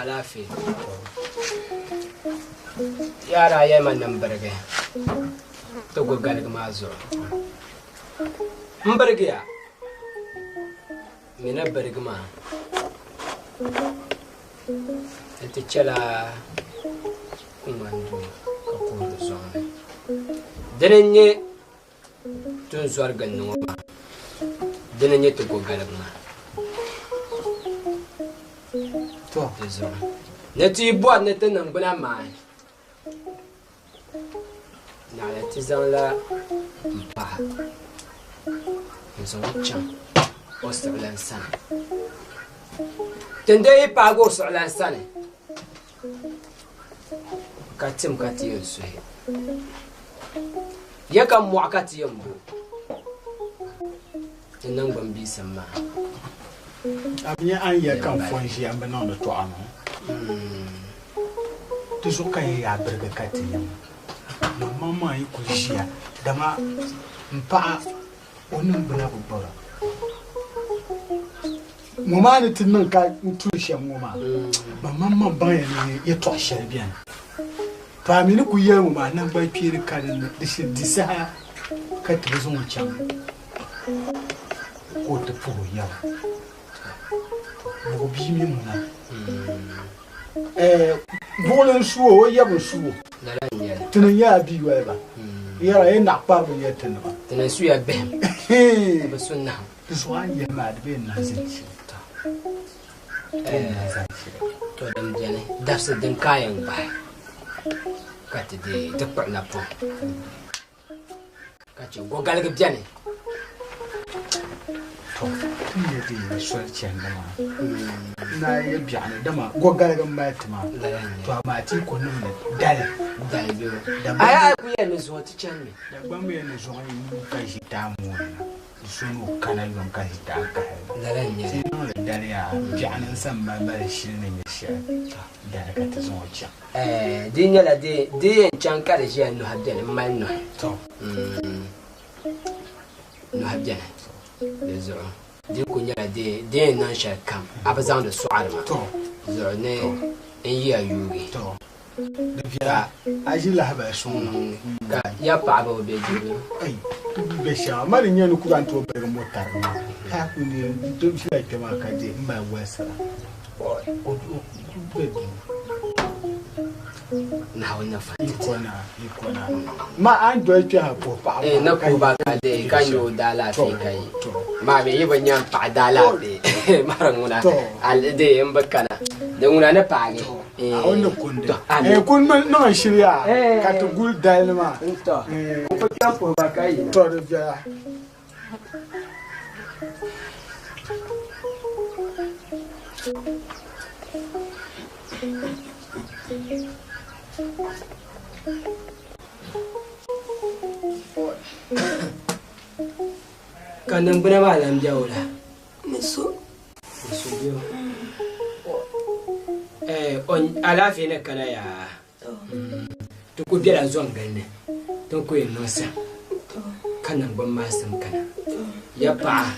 Alaafee yaa daa yɛli ma ni n birigi ti go galigi maa zuɣu n birigiya mi na birigi maa n ti chɛla kuŋmani duu ka kuhiri zɔŋ ni dini n nyɛ ti ni zɔri gindi ŋɔ maa dini n nyɛ ti go galigi maa di zuɣu ni ti yi bɔri ni ti niŋgbuna maai naɣila ti zaŋla m paɣa n zaŋ o chaŋ o siɣilan sani ti ni dee yi paagi o siɣilan sani ka tim ka ti yɛn suhi ya ka mɔɣu ka ti yɛn bo ti niŋgbun biisim maa. A bi nya a ni yɛli ka n fo n-ʒiya m-bi niŋdi tɔɣa ŋɔ? Di zuɣu ka yi yaa birigi ka ti nya ŋɔ. Maŋmaŋ yi kul ʒiya, dama m paɣa o niŋgbuna bi bɔra. Ŋɔ maa ni ti niŋ ka n tuli shɛm ŋɔ maa, maŋmaŋ baŋya ni yɛtɔɣ shɛli beni. To a mi ni kul yɛli ŋɔ maa naŋgbankpeeni ka di ni, di shiri di saha ka ti bi zaŋ o chaŋ ka o ti puhi o yaba. Buɣu bia mi ŋuna. Buɣuli n-su o, o yaba n-su o. Tini nyɛla bia yoli ba. Yɛra yi naɣikpariba n-nyɛ tinima. Tini n-suya bihim, ti bi su nahim. Di zuɣu a ni yɛli maa di bee n-na zani shɛli. To din beni dabisi din ka a yɛn gbahi ka ti deei ti kpuɣi napɔŋ ka chɛ gogaligi beni. To ti ni yɛ di yi soli chandi maa n daa yɛ biɛɣuni dama gogaligi m-mali ti maa to amaa ti yi ku niŋdi dali Dali bɛ o. A yi ku yɛli ni zuŋɔ ti chanimi. Dagbamba yɛli ni zuŋɔ yi yuui ka ʒi taamooni na. Di so ni o kana yom ka ʒi taai kahili. Lala n-nyɛ li. Ti yi niŋ li dali yaa, biɛɣuni n-sa m-mali mali shili ni nyɛ shɛli dali ka ti zaŋ o chaŋ. Ɛɛh, di nyɛla di di yɛn chaŋ ka di ʒiya nɔhi beni, m mali nɔhi. Tɔ. Nɔhi beni, di zuɣu di kuli nyɛla di di yɛn niŋ shɛli kam a bi zaŋdi sɔɣiri ma. Tɔ. Zuɣu ni n yiya yuugi. Tɔ. Di viɛla, a ʒi lahibali suŋ na. Ka ya paɣaba o be dibu? Ai, ti bi be shɛŋa. Ma di nyɛ ni kuli a ni tooi birigi mo tariga maa, ka a kuli ni n ti ʒila kpe maa ka di m mali walisira. O be duu. Naawuni na fa ti ti. Yiko naa, yiko naa. Ma a ni doli kpe ha puhi paɣaba Eh, na maa ka puhi ba yi ka deei ka nya o daalaafee ka yi. To. Maa mi yi bi nya m paɣa daalaafee. Mara ŋuna, To. a deei m bi kana. Di ŋuna ni paagi. To. Eh, A o ni kundi. To, amin. Eh, kun niŋ n shili yaa Eh. ka ti guli dali maa. To. Eh. N ku kpɛm puhi ba ka yina. To, di viɛla. Ka niŋgbuna maa lan be o la? Ni so. Ni so be o. Eh, o alaafee ni kana yaa. Ti ku bela zɔŋ gili ni, ti ni ku yɛn niŋ saham ka niŋgbun maasim kana. Ya paɣa,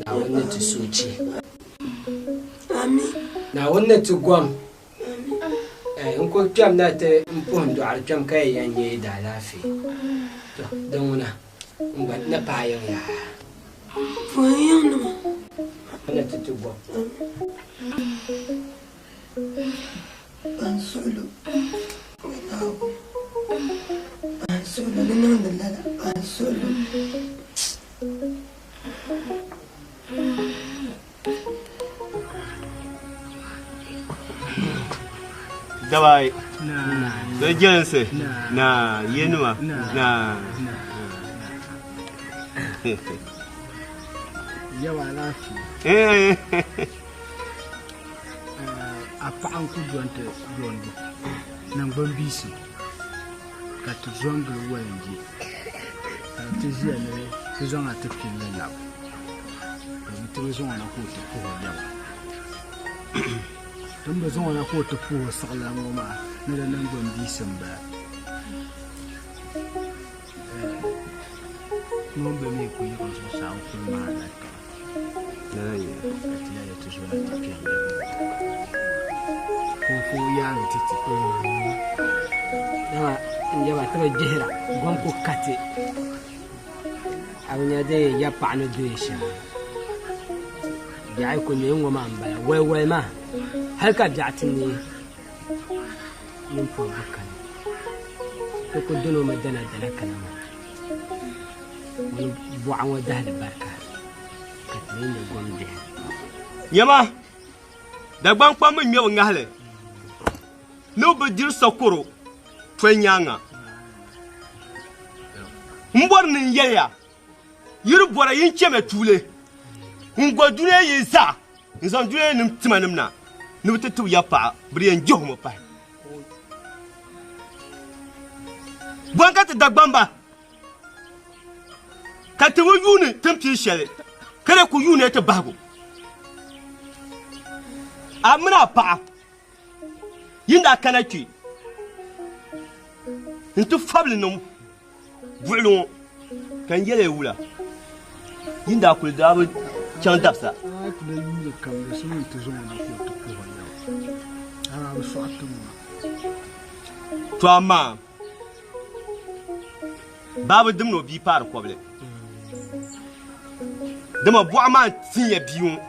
Naawuni ni ti soochi. Naawuni ni ti gom. N ku kpɛm na ti m puhi n dɔɣiri kpɛm ka yi yɛn nya yi daalaafee. To, din ŋuna, n gba ni paai yiŋ yaa. Puhi yiŋnima. Ni ti ti gom. Ban suhilo ni Naawuni, ban suhilo ni niŋdi lala, ban suhilo. Dabaayi. Di jɛlinsi. Na yenima. Na. Yawa alaafee. A paɣa n-ku dɔnti dɔndu naŋgban biisi ka ti zo n-gili Walinje ka ti ʒiya ni ti zaŋ a ti pilli labi domin ti bi zaŋ o na ka o ti puhi o lɛba. Ti ni bi zaŋ o na ka o ti puhi o siɣilana ŋɔ maa ni di naŋgban biisi m-bala. Noomba mi ku yiɣi zuɣusaa n-kuli maani la tiŋa. Ka ti yɛli ti zo na ti kpe n-lɛbi o ka o ka o yaagi ti ti. Dama n yaba ti bi gbihira gom ku ka ti. A bi nya din ya paɣa ni doya shɛm. Biɛɣu yi ku neei ŋɔ maa m-bala waliwali maa hali ka biɛɣu ti neei nini pɔbbu kani. Ti ku dini o mi dana dana kana maa. Ŋuni bɔɣa ŋɔ dahili barika ka ti lee nya gom bihi. Nyama, Dagbaŋ kpamba ŋmɛbu ŋahili ni bɛ bi diri sakɔro toli nyaaŋa. M bɔri ni n yɛli ya, yi di bɔra yi ni chɛmya tuuli n-go dunia yi zaa n-zaŋ dunianim timanim na ni bɛ ti tib ya paɣa, bɛ di yɛn jɛh o mi pahi. Bɔn ka ti Dagbamba ka ti bi yuuni ti ni pii shɛli, ka di ku yuuni ti bahigu. A mini a paɣa yi ni daa kana kpe nti fabili niŋ buɣili ŋɔ, ka n yɛli ya wula? Yi ni daa kuli daa bi chaŋ dabisa. A ti lee yuuni kam di so ni ti zaŋ o na ka o ti puhi o yɛba, amaa bɛ sɔɣi tiŋ maa. To amaa baa bi dimdi o bia paari kɔbili, dama bɔɣu maa n-tin ya bia ŋɔ.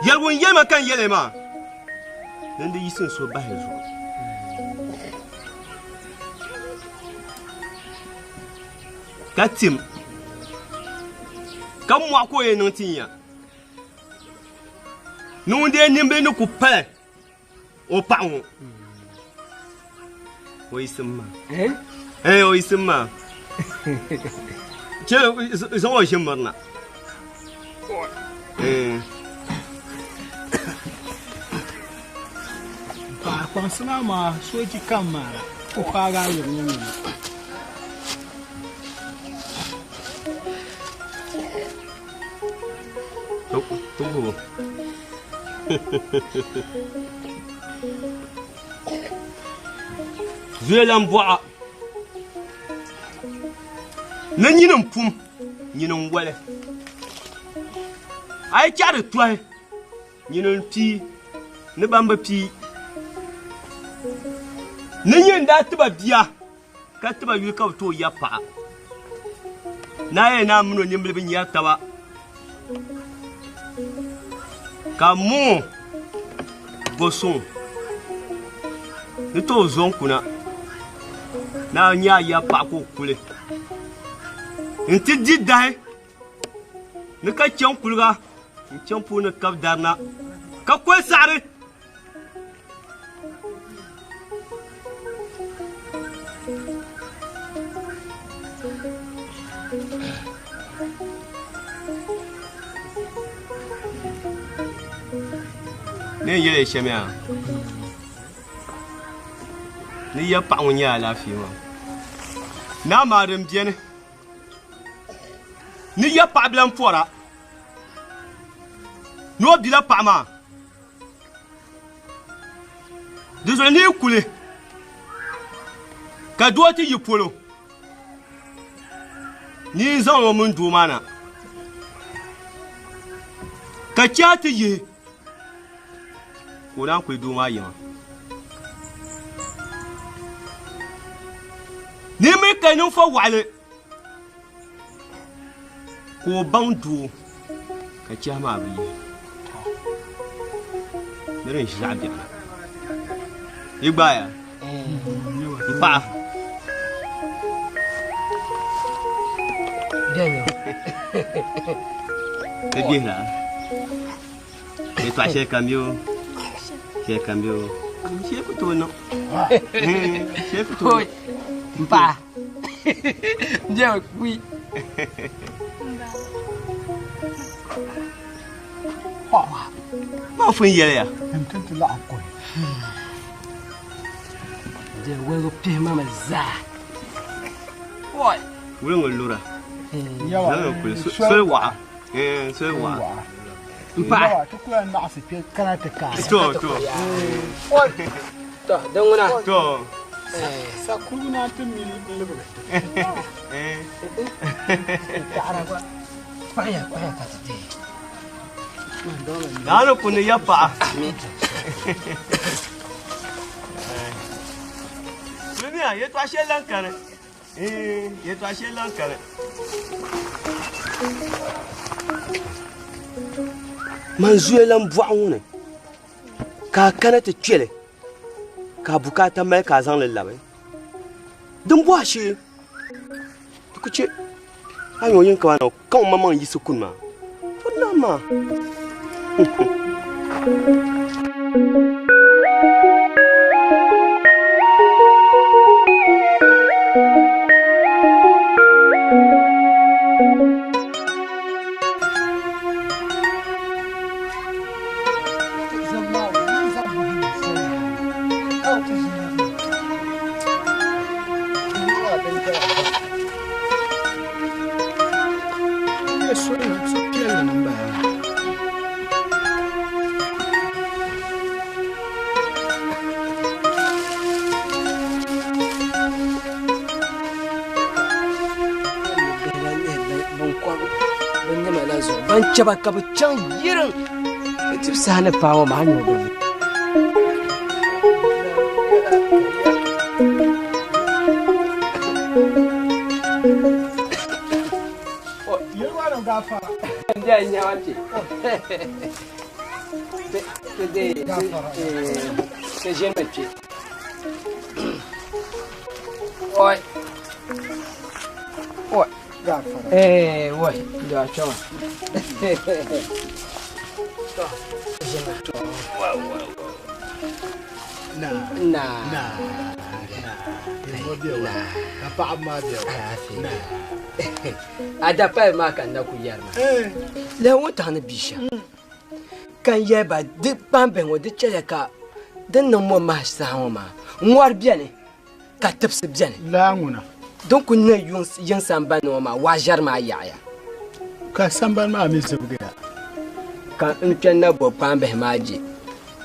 Yɛligu n-yɛli ma ka n yɛli ya maa, ni di yiɣisi n suhu bahi zuɣu. Ka tim, ka mɔɣu ka o yɛn niŋ tin ya, ni ŋun dee nimbili ni ku pali o paɣa ŋɔ o yiɣisim maa. Eh, o yiɣisim maa. Che zaŋ o ʒi mirina. Eh. Paɣa kpaŋsi maa maa soochi kam maa la o paagi a yiri ŋɔ ŋuna. Tugu. Zuliya bɔɣa ni nyini n pum nyini n wali a yi chaɣari tɔhi nyini n pii ni ban bi pii ni nyini daa tiba bia ka tiba yuli ka bi tooi ya paɣa naa yɛli ni a mini o nimbili bi nyɛri taba ka moo go suŋ ni tooi zo n kuna ni a nyɛ a ya paɣa ka o kuli n ti di dahi ni ka chaŋ kuliga n chaŋ puuni kabi darina ka koli saɣari Ne n yɛli shɛm yaa ni ya paɣa ŋɔ nyɛ alaafee maa naa maa din biɛni ni ya paɣa bila n pɔra ni o bila paɣa maa Di zuɣu ni yi kuli ka doo ti yi polo ni yi zaŋ o mini doo maa na ka chɛhi ti yihi ka o naan kuli doo maa yiŋa. Ni yi mi ka ninvuɣ waɣili Ka o baŋ doo ka chɛhi maa bi yihi ni din ʒi zaɣ biɛɣu na. Yi gbaaya m paɣa. Ti gbihira yɛltɔɣa shɛli kam bɛ o shɛli kam bɛ o. Shee ku tooi niŋ. Shee ku tooi niŋ. Paɣa. N jɛ kui. Maa fun yɛliya. N ti ti laɣim kuhi. Jɛ waligu pihi ma mi zaa. Oi. Wuliŋ lura. Yawa. Soli waɣa. Soli waɣa. N paɣa. Ti kula naɣisi kpe kana ti kaai. To to. To din ŋuna. To. Sakurigu naan ti mili libigi. Taɣara gba. Kpaɣiya kpaɣiya ka ti deei. Naani kuni ya paɣa. Dunia yɛtɔɣa shɛli lan kani. Yɛtɔɣa shɛli lan kani. Man zuya lan bɔɣu ŋɔ ni ka a kana ti kpɛli ka a bukaata mali ka a zaŋ li labi din bɔhi shee di ku chɛ a nyɛ o yɛn kama na ka o maŋmaŋ yiɣisi kuni maa to naam maa. Ban chɛba ka bɛ chaŋ yiriŋ bɛ dibu saha ni paai ŋɔ maa nyɛ bɛ Oi. Oi. Eh, wai, da chama. Na. Na. Na. Na. Na. Ka paɣaba maa bɛ wa. Na. A da pali maa ka n na ku yɛri maa. Lɛhi ŋɔ taɣi ni bia shɛm. Ka n yɛli ba di kpambihi ŋɔ di chɛliya ka din niŋ mo mahi saha ŋɔ maa ŋɔri bɛni ka tibisi bɛni. Laa ŋuna. Din ku niŋ yiŋ sambani ŋɔ maa waʒɛri maa yaɣiya. Ka sambani maa mi zibigiya. Ka n kpɛni na bo kpambihi maa je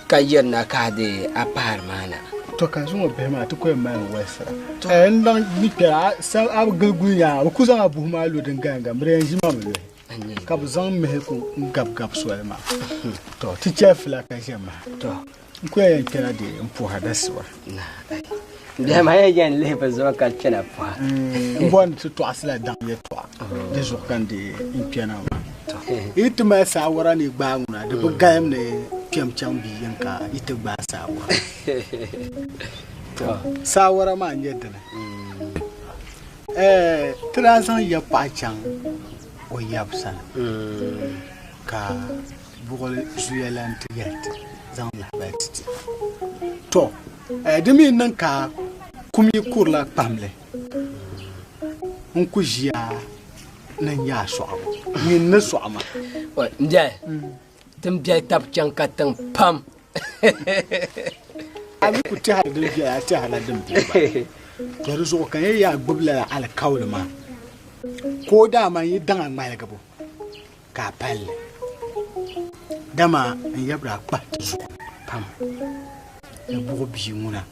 ka yirina ka di a pahari maa na. To ka zuŋɔ bihi maa ti ku yɛn mali walisira. N niŋ ni kpɛra a bi gili guli nyaanga bi ku zaŋ a buhi maa lo din gahinga bɛ di yɛn ʒi ma mi luhi ka bi zaŋ mihi ku n gabi gabi soli maa. To ti chɛ fila ka ʒe maha. To n ku yɛn kpɛna di n puha dasiba. Bihi maa yɛn yɛn lihi bi zuɣu ka kpɛna puha. N bɔri ni ti tɔɣisila daŋ yɛltɔɣa di zuɣu ka n di n kpɛna maa. Yi ti mali saawara ni gbaai ŋuna di bi galim ni kpɛm chaŋ bia yinka yi ti gbaai saawara. Saawara maa n-nyɛ dini. Ti daa zaŋ ya paɣa chaŋ o yab sani ka buɣili zuya lan ti yɛli ti zaŋ lahabali ti ti. To di mi niŋ ka kum yi kurila kpahimli n ku ʒiya ni n nya a sɔɣibu ŋun ni sɔɣi ma. N biɛli ti ni biɛli tab chaŋ ka tiŋ pam. A mi ku tɛhiri din viɛla, a tɛhirila din be gba. To di zuɣu ka n yɛn yaa gbubi lala alikauli maa ka o daa man yi daŋ a ŋmaligibu ka a palli, dama n yabiri a kpahi ti zuɣu pam ni buɣi bia ŋuna.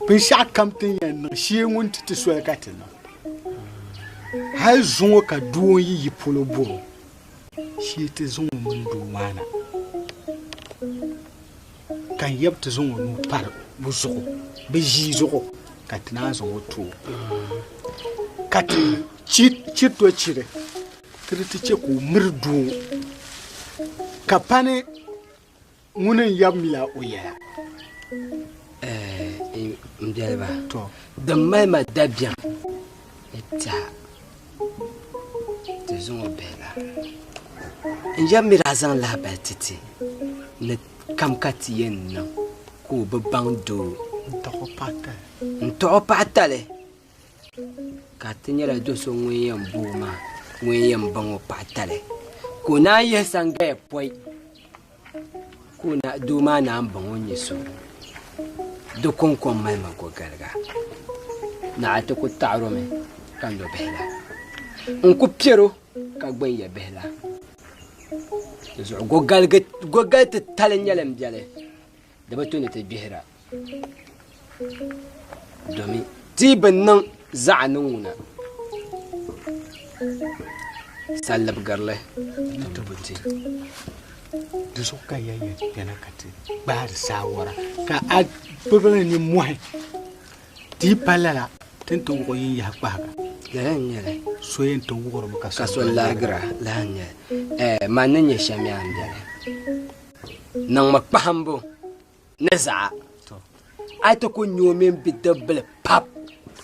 Binshɛɣu kam ti ni yɛn niŋ shee ŋun ti ti soli ka ti niŋ. Hal zuŋɔ ka doo n-yi yi polo bɔr o, shee ti zaŋ o mini doo maa na, ka n yab ti zaŋ o nuu pari bɛ zuɣu, bɛ ʒii zuɣu, ka ti naan zaŋ o ti o, ka ti chiri to chiri ti di ti chɛ ka o miri doo, ka pa ni ŋuni n-yab mi la o yɛla. M biɛliba, din mali ma dabiɛm ni tɛha ti zaŋ o bihi la. N yab mi daa zaŋ lahibali ti ti ni. Kam ka ti yɛn niŋ ka o bi baŋ doo. N tɔɣi o paɣa tali. Ka ti nyɛla do so ŋun yɛn bo o maa, ŋun yɛn baŋ o paɣa tali. Ka o naan yihi sangaya pɔi ka o na doo maa naan baŋ o ni nyɛ so. Di kɔŋko m-mali ma gɔgaliga. Naɣa ti ku taɣir o mi ka n lo bihi la. N ku piɛr o ka gbin ya bihi la. Di zuɣu gɔgali ti tali n-nyɛli m biɛli, di bi tu ni ti gbihira. Domi ti yi bi niŋ zaɣa ni ŋuna, salibigirili ti bu ti. Di zuɣu ka ya yɛn kpɛna ka ti gbaari saawara ka a gbibila nimmohi ti yi pa lala ti ni ti wuɣi yin yaha kpahiga. Lala n-nyɛli. So yɛn ti wuɣirimi ka so larigira. Lala n-nyɛli. Ɛɛ, man ni nyɛ shɛm yaa m-bɛni. Niŋmi kpahimbu ni zaɣa. A yi ti ku nya o mini bidibbil pap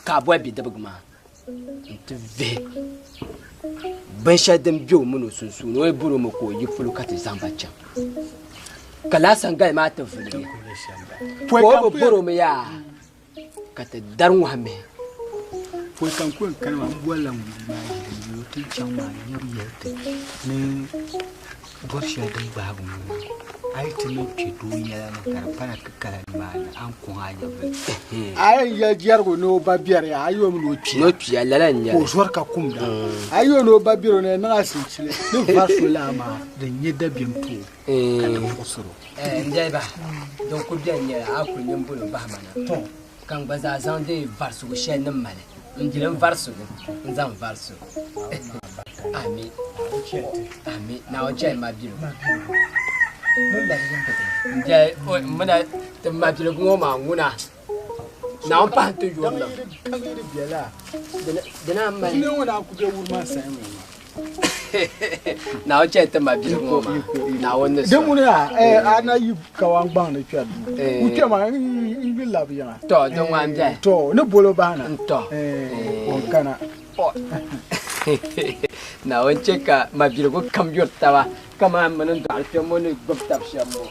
ka a boli bidibigi maa nti vihi binshɛli din be o mini o sunsuuni, o yi bɔr o mi ka o yi polo ka ti zaŋ ba chaŋ. Ka lala sangali maa ti viligi ka o bi bɔr o mi yaa ka ti dari ŋɔhi mihi. Pɔi ka n ku yɛn kani maa, m bolila ŋun bia maa yili n-yɛl o ti ni chaŋ maa nyabu yɛli ti ni bɔri shɛli din gbaagi ŋɔ maa, a yi ti niŋ kpe doo yɛla ni ka di pana kikala nimaani a ni kɔŋ a nyɛvili. A yɛn yɛli jɛrigu ni o ba biɛri ya, a yi o mi ni o kpiya. Ni o kpiya, lala n-nyɛ Ka o li. zɔri ka kumda. A yi o ni o ba biɛri o ni yɛn niŋ asinchili ni vari so laa maa din nyɛ dabiɛm ti o ka di muɣisir o. N daliba, din kuli beni nyɛla a kuli nini boli o bahi ma na. Ka n gba zaa zaŋ di varisigu shɛli ni mali n-dili n varisigu n-zaŋ varisi o. Ami. Ami. Naawuni chɛli mabiligu. N-dali o m-mina ti mabiligu ŋɔ maa ŋuna. Naawuni pahi n-ti yurilim. Dina m-mali. Naawuni chɛli ti mabiligu ŋɔ maa. Naawuni ni Di sɔŋ. ŋuni yaa, a na yi kawan gbaŋ ni kpɛri duu. N kpɛ maa, n yi labi yiŋa. Tɔ, di ŋɔ m-bɛni. Tɔ, ni bolo bahi na. N-tɔ. O n kana. Naawuni chɛ ka mabiligu kam yuri taba kaman m mini n dɔɣiri kpɛm ŋɔ ni gbubi tab shɛm ŋɔ.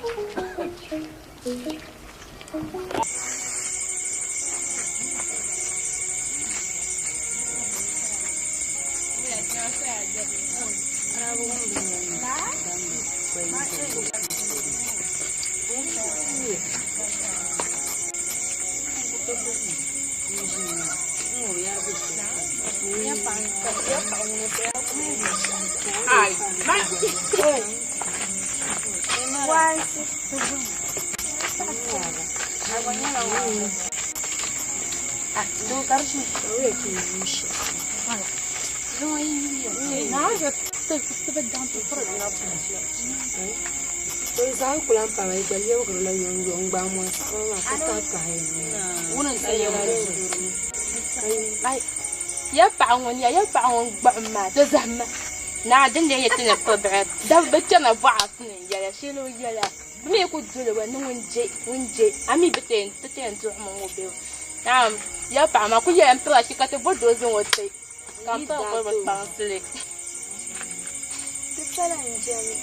Ya paɣa ŋun ya ya paɣa ŋun gbuɣim maa ti zahim ma naa din lee nyɛ ti ni kpuɣi bihi dabba bi chana bɔɣasi ni n-yɛla shɛli o yɛla bɛ mi ku doli o ni ŋun je ŋun je a mi bi ti yɛn ti yɛn duɣimi ŋɔ bee naam ya paɣa maa ku yɛla m-piri a shee ka ti bɔri doo zaŋ o ti ka m piri kuli bi kpaŋsi li. Di pala n-jɛmi,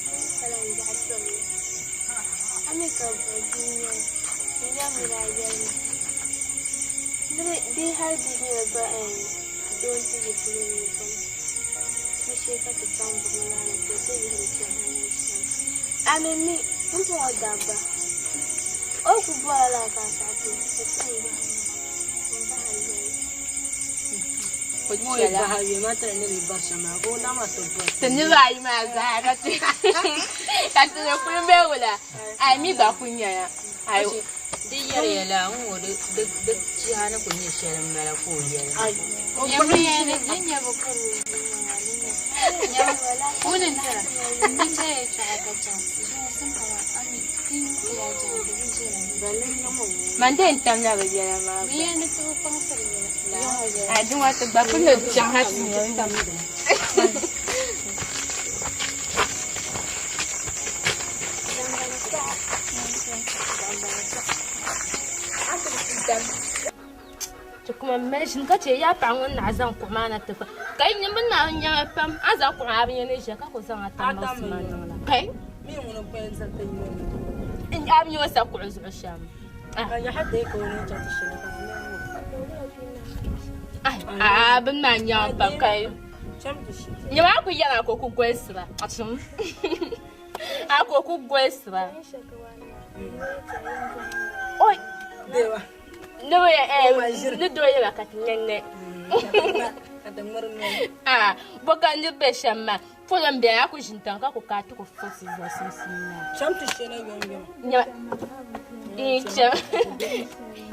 di pala n-zaɣisiri li. A mi ka buɣi bia n-nyɛ li, n yɛm mi daa yɛli ma, ni bee hali di yi nyɛla gba doo nti yi polo ni o bɔmi ni shee ka ti chaŋ buɣim laa ni ka o ti yihi di tɛha ni o shɛm. A mi mi pumpɔŋɔ dabba, o yi kuli bɔrila lala ka a saɣi ti o, ka ti yɛn yaɣi ma m-bahi a yoli. Ti niriba ayi maa zaa ka ti ka ti ni kuli be wula ayi mi gba kuli nyɛla ayi. Di yɛri ya la n ŋɔ di chiha ni kuli nyɛ shɛli m bala ka o yɛli. Man dee n-tamla bɛ yɛla maa gba. Ayi di ŋɔ ti gba kuli ni chaŋ ha ti nya Ti kuma mali ʒini ka chɛ yaa paɣa ŋun naɣ zaŋ kuɣu maa na ti fa. Kai nyimbi na nyaŋa pam a zaŋ kuɣu a bi nyɛ ni ʒiya ka ku zaŋ a tam maɣasima niŋ la. Kai a bi nyɛ o sa kuɣu zuɣu shɛm. A bini maa nyaŋa pam kai nyɛma a ku yɛla ka o ku golisiba a ka o ku golisiba. Oi ni doo yɛla ka ti nyɛ ne. Ah, bo ka niriba be shɛm maa polo m beni a ku ʒini tiŋa ka ku ka ti ku furisi zuɣu sunsuuni maa. Cham ti shɛla yomyom. Cham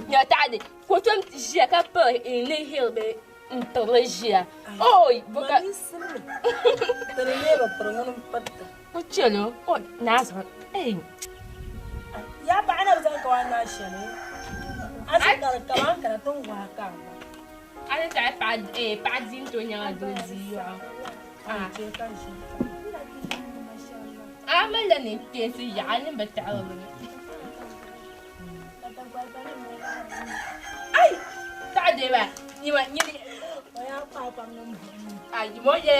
nyɛ taɣadi ka o tom ʒiya ka piri ni heel bee n pirili ʒiya oi bo ka Tini lee bi piri ŋuni m-piriti. O chɛl o o naa zuɣu ei. Ya paɣa na bi zaŋ kawana maa shɛli a ti ka di kaman kana ti ni wahi ka a gba. A ni taɣi paɣa di n-ti o nyaŋa doo di yɔɣu. A malila ninkpeensi yaɣa a nini bi taɣiri li. Ai! Taɣi dee maa nyima nyini. Ai mo ye.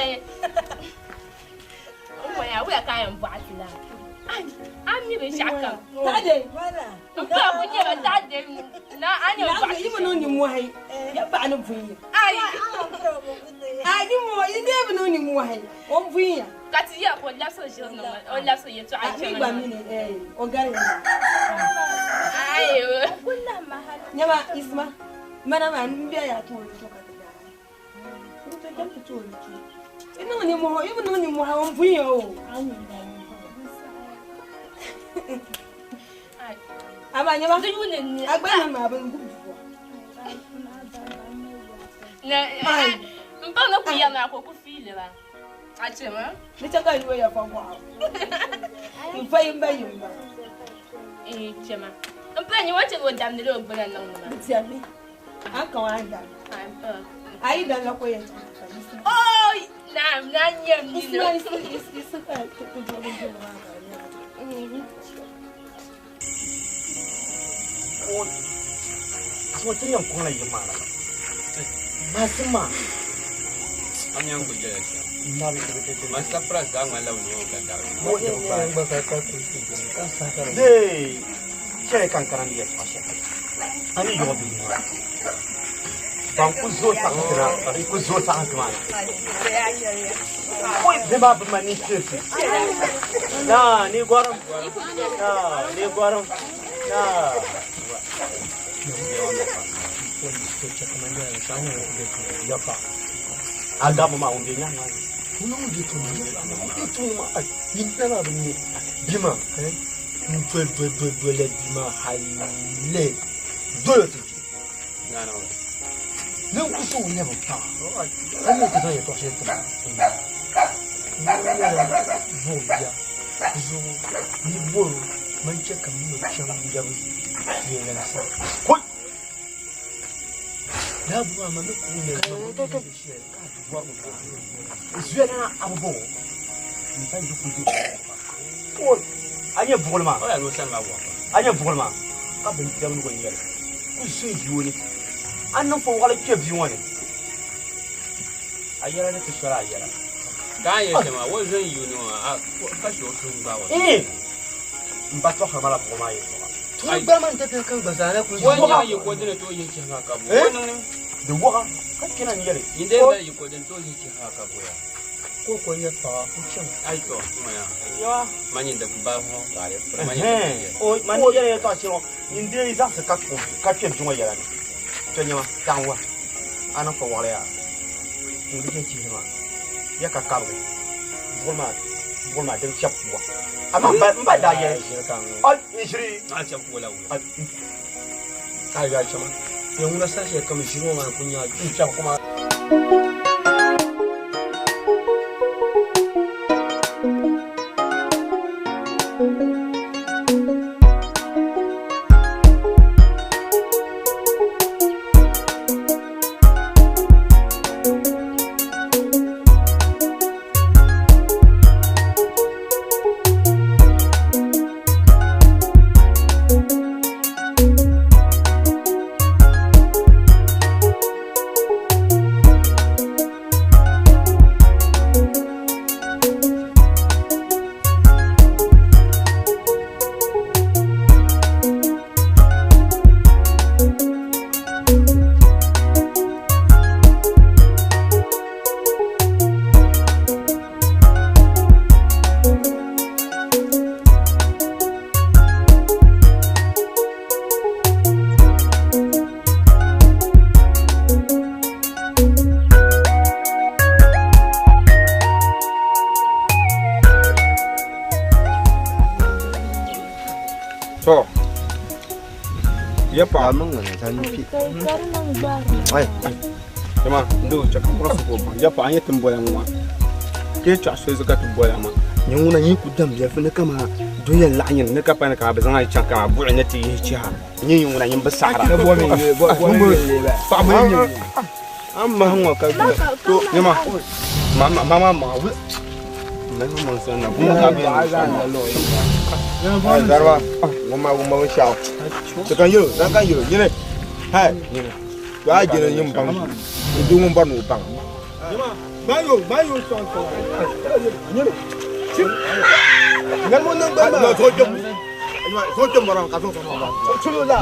O moya wula ka a yɛn bɔɣi ti la. Ai a mi binshɛɣu kam. Taɣi dee. N pa ku nyɛ ba taɣi dee na a ni yɛn bɔɣi ti Yi bi niŋ nimmohi ya paɣa ni bunya. Ai. Ai nimmohi yi dee bi niŋ nimmohi o bunya. Ka ti yɛli ka o labisi o ʒili niŋ o labisi o yɛltɔɣa Mi gba mi ni o gari ya. Ai. Nyama Isma mana maa n bɛ ya tooni to ka ti daa. N bɛ ka ti tooni to. Yi niŋ nimmohi yi bi niŋ nimmohi o bunya o. Ama nyama a gba niŋ maa bin gubi buwa. N pa ni ku yɛli maa ka o ku fiili ba. A chɛ ma. Ni chɛ ka yuo ya fa bɔɣu. N fa yimba yimba. N chɛ ma. N pa nyɛ o chɛ o damdila o gbuna niŋdi ma. Di tiɛmi. A ka wa dam. A yi dan la ko yɛn Oi! Na na nyɛ mi Isma isma isma ka ti ti di di maa ka di nyɛ. Asma tiri yɛn kɔŋ la yiri maa la. Maasim maa. Am yɛn ku jɛla shɛm. Man surprise daa ŋmanila bɛ niŋ o ka dari. Dee shɛli kan kana ni yɛltɔɣa shɛli. A ni yɔɣɔ bihi maa. Ban ku zooi saɣim na, n ku zooi saɣim ti maa na. Oi, bɛ maa bi ma ni tinsi. Na, ni gɔrim. Na, ni gɔrim. Na. A gabo maa ŋun be nyaŋ maa. Ŋuna ŋun be tooni maa, ŋun be tooni maa, ai, yinina maa bi nya bia maa, n doli doli doli doli la bia maa hali doli o ti kpi. Ni n ku so o nyɛ bi paɣa, ka mi ti zaŋ yɛltɔɣa shɛli ti ma, n nyɛla buɣ bia zuɣu ni bɔri o man chɛ ka m ma chaŋ lɛbi zuɣulan sani. Lala buɣ maa man ni ku nyɛ shɛli ka a ti bɔri o paɣa. Zuya na a bi bɔŋɔ n pa yi kuli Oi, a nyɛ buɣili maa. O yɛli o sani maa wɔɣa. A nyɛ buɣili maa ka bin dɛmdigu n nyɛli ku zooi bia ni a niŋ fo waɣali kpɛ bia ŋɔ ni a yɛla ni ti soli a yɛla. Ka a yɛli shɛm maa o zooi yuuni ŋɔ a ka chɛ o suhu gbaai o. Ee, n ba tɔɣisiri ma la buɣili maa yɛltɔɣa. Tuuli gba man tafiya kan gba zaa na kuli O nyaŋ yiko dini tooi yihi chihi maa ka bo. O niŋ ni. Di wɔɣa ka kpɛna n yɛli. Yin dee mali yiko dini tooi yihi chihi maa ka bo ya. Ko ko nyɛ paɣa o chaŋ. Ai to ŋɔ ya. Yawa. Ma nyin di ba ŋɔ ka di piri ma nyin di O ma ni yɛla yɛltɔɣa shɛli ŋɔ yin dee zaɣisi ka ka kpɛ bia ŋɔ yɛla ni. To nyɛma taɣim wa a niŋ fa waɣila yaa n di chɛ chihi maa ya ka kabigi buɣili maa buɣili maa din chɛbi kuwa amaa n ba daa yɛli ai n ʒiri A chɛbi kuwa la wula. Ka ya chama. Yɛn ŋuna saha shɛli kam ʒiri ŋɔ maa n ku nya n chɛbi kuma. To. Ya pa. Ai. Jama ndo chaka kura su ko. Ya pa an yetin boya ŋɔ. Ke cha so zuka ti boya ma. Ni ŋuna yi ku dam ya fini kama dunya laɣin ni ka pani ka bi zaŋ chaŋ kama buɣi ni ti yihi chiha. Ni yi ŋuna yin bi saɣara. Ne bo mi bo bo mi le ba. Paɣa mi nyɛ. An mahi ŋɔ ka to nyama. Ma ma ma ma wu. Na ma san na kuma ka bi. Ai zarba. Woma woma wo shao. To kan yelo, dan kan yelo. Nyene. Hai. Nyene. To a jere nyim bang. Ndu ngun bar no bang. Bayo, bayo son son. Nyene. Ngan mo nang ba ma. So jom. So jom barang ka so so. Chulo la.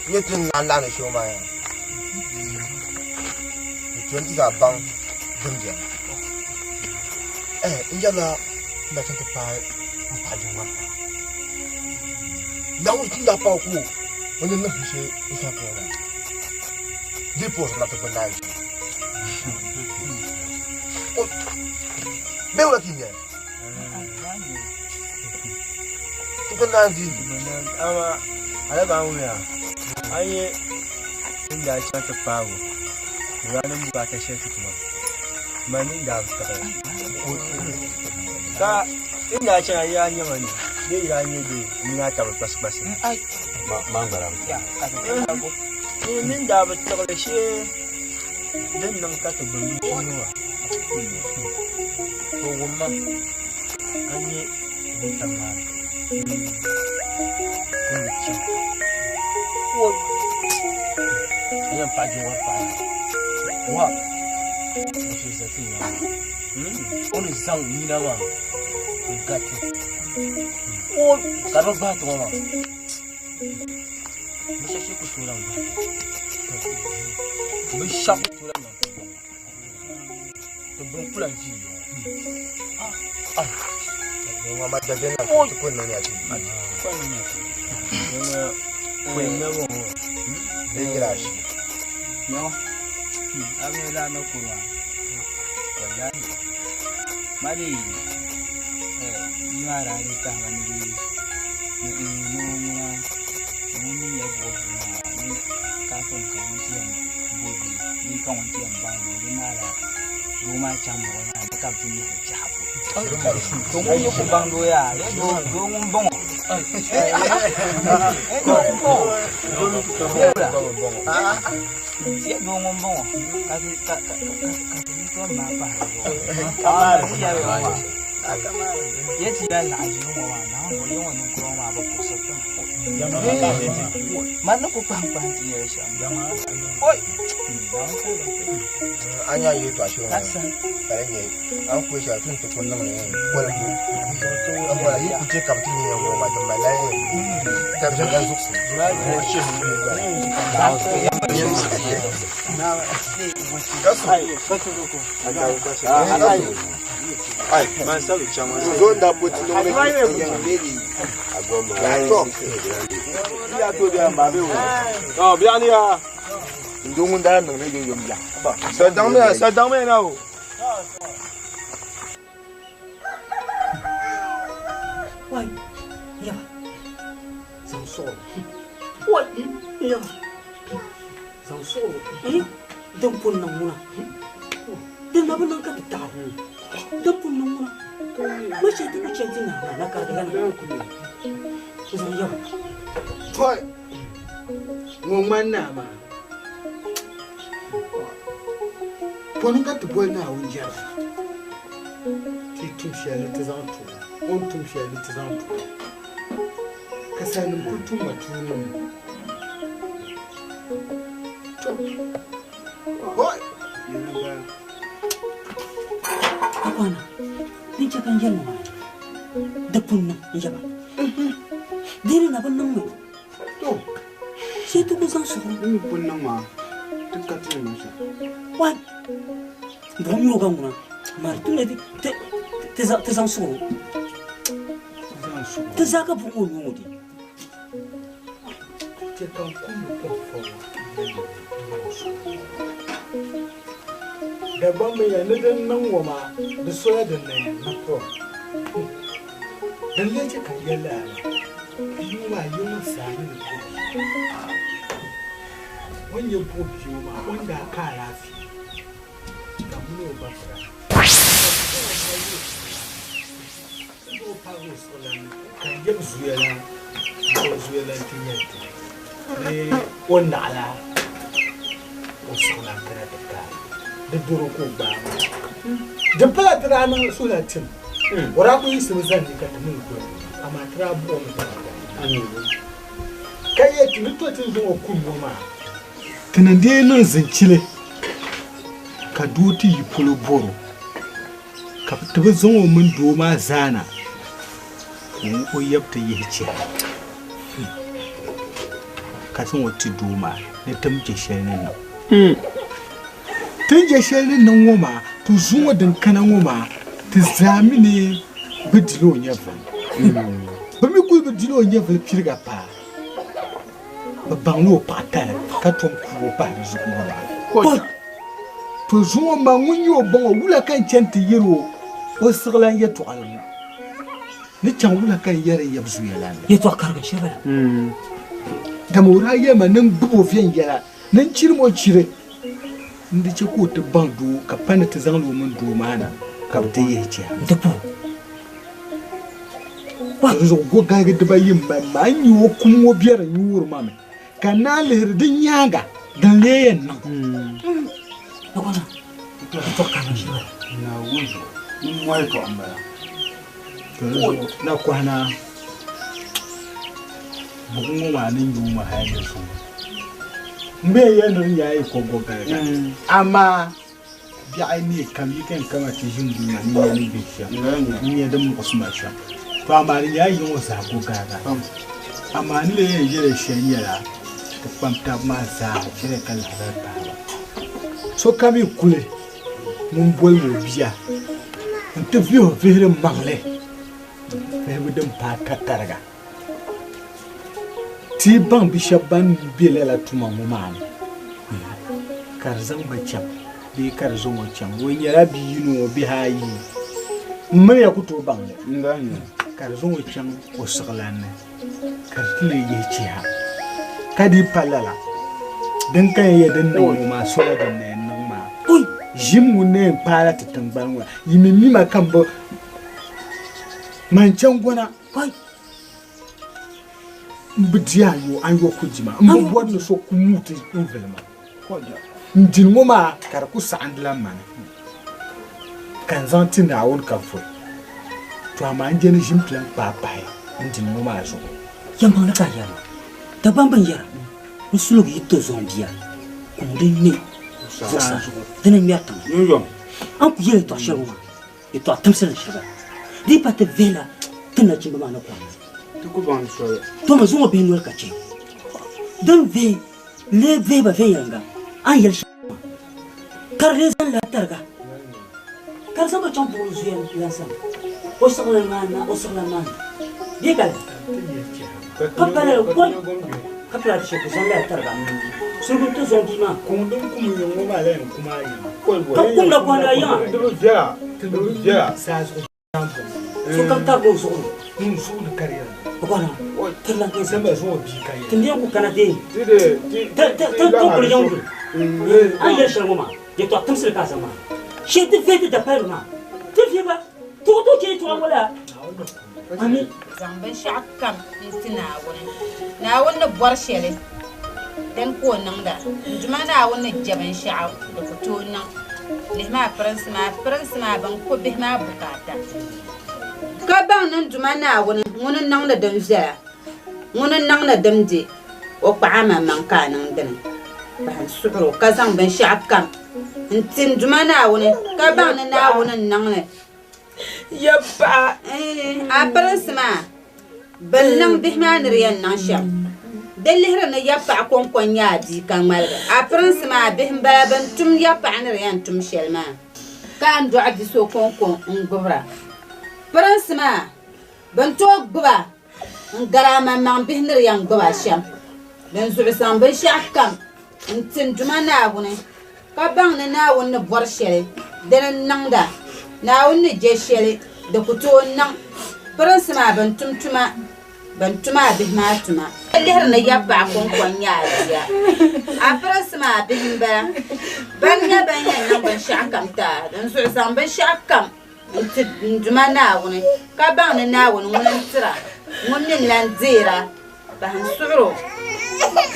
Nye tin na la ni show ma ya. Ni twenty za bang dum je. Eh, inja la na chan pa pa ju ma. Na u tin da pa ku. Wani na fi isa ko na. Di po na to na ji. O be wala kinye. To na ji. Ama ala ba mu ya. An yi inda ya ci ta faru ranar bukata shi kuma mani da ta ka inda ci ya yi mani dai ya yi da ni na ta bas bas Ma ma gbara. Ni min da ba ta shi din nan ka ta bari shi wa to gumma an yi mutan ma kun ci wo yan faji wa faji wa shi zati na onu zang ni na ma gati o ka ba ba to ma mo se ku sura ma mo sha ku sura ma to bon kula ji ah ah Ni ma ma da na ku ko na ni a ti. Ko na ni a ti. Ni ma ko na bo. Zai kira shi. Yawa. Abin da na kurwa. Wallahi. Mari. Bia maa daa dii tahi ba ni bɛ ni ni ŋuna ŋun mi nyɛ buɣu bia maa ni kaafin ka ŋun ti yɛn bo bia bee ka ŋun ti yɛn baŋ li di naala doo maa chaŋ mi o nyaanga ka bɛ ti yihi biɛhigu. To ŋun yi ku baŋ doo yaa doo ŋun bɔŋɔ doo ŋun bɔŋɔ ya doo ŋun bɔŋɔ ka ti ka ka ka ti yi tom maa pahi di zuɣu ya ti yɛli naɣ ʒii ŋɔ maa naawuni bɔ ya ŋɔ ninkura ŋɔ maa bi puɣisiri ti ma man ni ku kpahim kpahim ti yɛli shɛm oi a nya yɛltɔɣa shɛli ŋɔ ka di nyɛ a ni kuli shɛli ti ni ti ku niŋ li kolimbu bɔla yi ku chɛ ka bi ti nyɛ ŋɔ maa ti malila tabiʒin zuɣusi Wai, yaba. Zaŋ suɣu. Wai, yaba. Zaŋ suɣu. Din pun niŋ ŋuna. Din na bi niŋ ka ti taɣi. Din pun niŋ ŋuna. Ma chɛ ti ku chɛ ti naa maa na karigi la na. Zaŋ yaba. Toi, ŋɔ ŋmani naa maa. Pɔni ka ti boli Naawuni jɛrigu. Ti tum shɛli ni ti zaŋ ti o, o ni tum shɛli ni ti zaŋ ti o. Ka salinim kul tum ma tuuni ni. To, hoi! Yɛli m-bala. Akwana, din chɛ ka n yɛli ŋɔ maa, di pun niŋ n yaba. Di ni na bi niŋ mi. To, shee ti ku zaŋ suɣuri. Di mi pun niŋ maa, ti ka ti ni niŋ shɛm. Wai, buɣim nyɛ o ka ŋuna, mari ti ni ti zaŋ suɣuri. Ti zaa ka buɣim o nuu ŋɔ di. Chɛ ka n kum ni kom fɔbu Dagbaŋ mi ya ni din niŋ ŋɔ maa, di soya din na yɛn niŋ. Din lee chɛ ka n yɛli lala maa, bia ŋɔ maa yi ŋɔ zaa ni ni buɣ bia. O ni nyɛ buɣ bia ŋɔ maa, o ni daa ka alaafee ka mini o ba bira. Ka o paagi o siɣilan ni ka n yab zuya la o zuya la nti yɛli ti ni o naɣila o siɣilan kana ti kaai di doro ka o gbaai maa. Di pala ti daa niŋ suhula tim, o daa kuli yiɣisimi zani ni ka ti mini doli, amaa ti daa buɣi o mi daadam. Ka yɛli ti ni to ti ni zaŋ o kum ŋɔ maa, ti ni dii niŋ zinchili ka doo ti yi polo bɔr o. Ka ti bi zaŋ o mini doo maa zaana ka o yab ti yihi chɛhi ka zaŋ o ti doo maa ni ti ni je shɛli ni niŋ. Ti ni je shɛli ni niŋ ŋɔ maa, ti zuŋɔ din kana ŋɔ maa, ti zaa mi ni bɛ dila o nyɛvili. Bɛ mi kul bi dila o nyɛvili piriga paai. Bɛ baŋla o paɣa tali ka tom kuui o pahi di zuɣu ŋɔ maa. To zuŋɔ ma ŋun nyɛ o ba ŋɔ, wula ka n chani ti yɛri o o siɣilan yɛtɔɣili ŋɔ? Ni chaŋ wula ka n yɛri n yab zuya lan la? Yɛtɔɣ kariga shɛli bala. Dama o daa yɛli ma ni n gbib o viɛnyɛla, ni n chirim o chiri, ni di chɛ ka o ti baŋ doo, ka pa ni ti zaŋ li o mini doo maa na ka bɛ ti yihi chɛ a. N ti puhi o. Di zuɣu gogaligi dibayi m-mali ma, n nya o kum ŋɔ biɛri nyuuri ma mi, ka n naan lihiri di nyaaŋa din lee yɛn niŋ. Nakɔhina buɣim ŋɔ maa ni nyuui ma hali ni zuŋɔ. M be yɛli ni di nyɛla yi ko gogaliga, amaa Biɛɣu neei kam yi kani kama ti ʒini duu maa ni nya ni be shɛm n-nya di muɣisi ma shɛm. To amaa di nyɛla yi ŋɔ zaa ku gariga. Amaa ni lee yɛn yɛli shɛli nyɛla ti kpam taba maa zaa chɛliya ka lahibali paai ba. Sokam yi kuli ŋun boli o bia nti vihi o vihiri maŋli vihibu din paai tatariga. Ti yi baŋ bi shɛba ban be lala tuma ŋɔ maa ni ka di zaŋ ba chaŋ bee ka di zaŋ o chaŋ, o nyɛla bia yino ŋɔ bihi ayi. M mini ya ku tooi baŋ li. Ka di zaŋ o chaŋ o siɣilan ni ka di ti lee yihi chiha. Ka di yi pa lala, din ka yɛn yɛ din niŋ ŋɔ maa sola din na yɛn niŋ maa. Ʒim ŋun na yɛn kpaai la ti tiŋgbani ŋɔ. Yi mi mi ma ka m bi man chaŋ gona. M bi di a yo, a ni yo ku di ma. M bi bɔri ni so ku muui ti n vili ma. N dini ŋɔ maa ka di ku saɣindila mani, ka n zaŋ ti Naawuni ka voli. To amaa n je ni ʒim ti lan kpaai pahi n dini ŋɔ maa zuɣu. Yɛlimaŋli ka a yɛri ma, Dagbaŋ binyɛra n suligu yi to zɔŋ bia kuŋ din ŋme zuɣusaa di ni ŋmɛri tiŋa. A ni ku yɛli yɛtɔɣ shɛli ŋɔ maa, yɛtɔɣ timsili n-shiri ba. Di yi pa ti vihila ti nachimba maa ni kɔŋ. To mi zaŋ o bihi noli ka chɛ din vihi lee vihi ba viɛnyɛliŋga a ni yɛli shɛm maa, ka di lee zani la tariga, ka di zaŋ ba chaŋ buɣili zuya lan sani, o siɣilan maa na, o siɣilan maa ni bee ka lala, ka pa lala kɔi, ka pala di shɛli ku zani la tariga, suligu n-ti zɔŋ bia maa. Kum din kum yiŋ ŋɔ maa la yɛn kum a yiŋa. Ka kum na kɔhindi a yiŋa. Saa zuɣu. Sokam tarigi o zuɣu ni. Ŋun zuɣu ni ka di yɛli. O bɔhina, tiri lan kpɛŋ Samba zuɣu o bia ka yɛli. Ti mi ku kana dee ti kuli yiŋ duli. A ni yɛli shɛli ŋɔ maa, yɛtɔɣ timsili ka a zaŋ maa. Shee ti vihi ti dapalibu maa, ti vihi ba, ti ku tooi chɛ yɛtɔɣa ŋɔ laa? Ami. Zaŋ binshɛɣu kam n-ti Naawuni. Naawuni ni bɔri shɛli, dini ka o niŋda. N Duuma Naawuni ni je binshɛɣu, di ku tooi niŋ. Lihimi a pirinsi maa, pirinsi maa bɛn ku bihi maa bukaata. Ka baŋ ni n Duuma Naawuni ŋuni n-niŋdi din viɛla, ŋuni n-niŋdi din be, o kpaɣ amaŋmaŋ ka a niŋ dini. Bahi n-suhir o ka zaŋ binshɛɣukam n-ti n Duuma Naawuni, ka baŋ ni Naawuni n-niŋ li. Ya paɣa! A pirinsi maa, bɛn niŋ bihi maa ni di yɛn niŋ shɛm, di lihiri ni ya paɣa kɔŋko n-nyɛ a bia ka ŋmaligi. A pirinsi maa, bihi m-bala bɛn tum ya paɣa ni di yɛn tum shɛli maa, ka a ni dɔɣi bi so kɔŋko n-gbibira. Pirinsi maa, bɛn tooi gbib a n-gari amaŋmaŋ bihi ni di yɛn gbib a shɛm. Dinzuɣu zaŋ binshɛɣukam n-ti n Duuma Naawuni, ka baŋ ni Naawuni ni bɔri shɛli, dini n-niŋda. Naawuni ni je shɛli, di ku tooi niŋ. Pirinsi maa bɛn tum tuma, bɛn tum a bihi maa tuma. Ka lihiri ni ya paɣa kɔŋko n-nyɛ a bia. A pirinsi maa bihi m-bala. Bɛn nyɛ bɛn yɛn niŋ binshɛɣukam ti a, dinzuɣu zaŋ binshɛɣukam n-ti n Duuma Naawuni, ka baŋ ni Naawuni ŋuni n-tira, ŋun mi n-lan deera. Bahi n-suɣir o,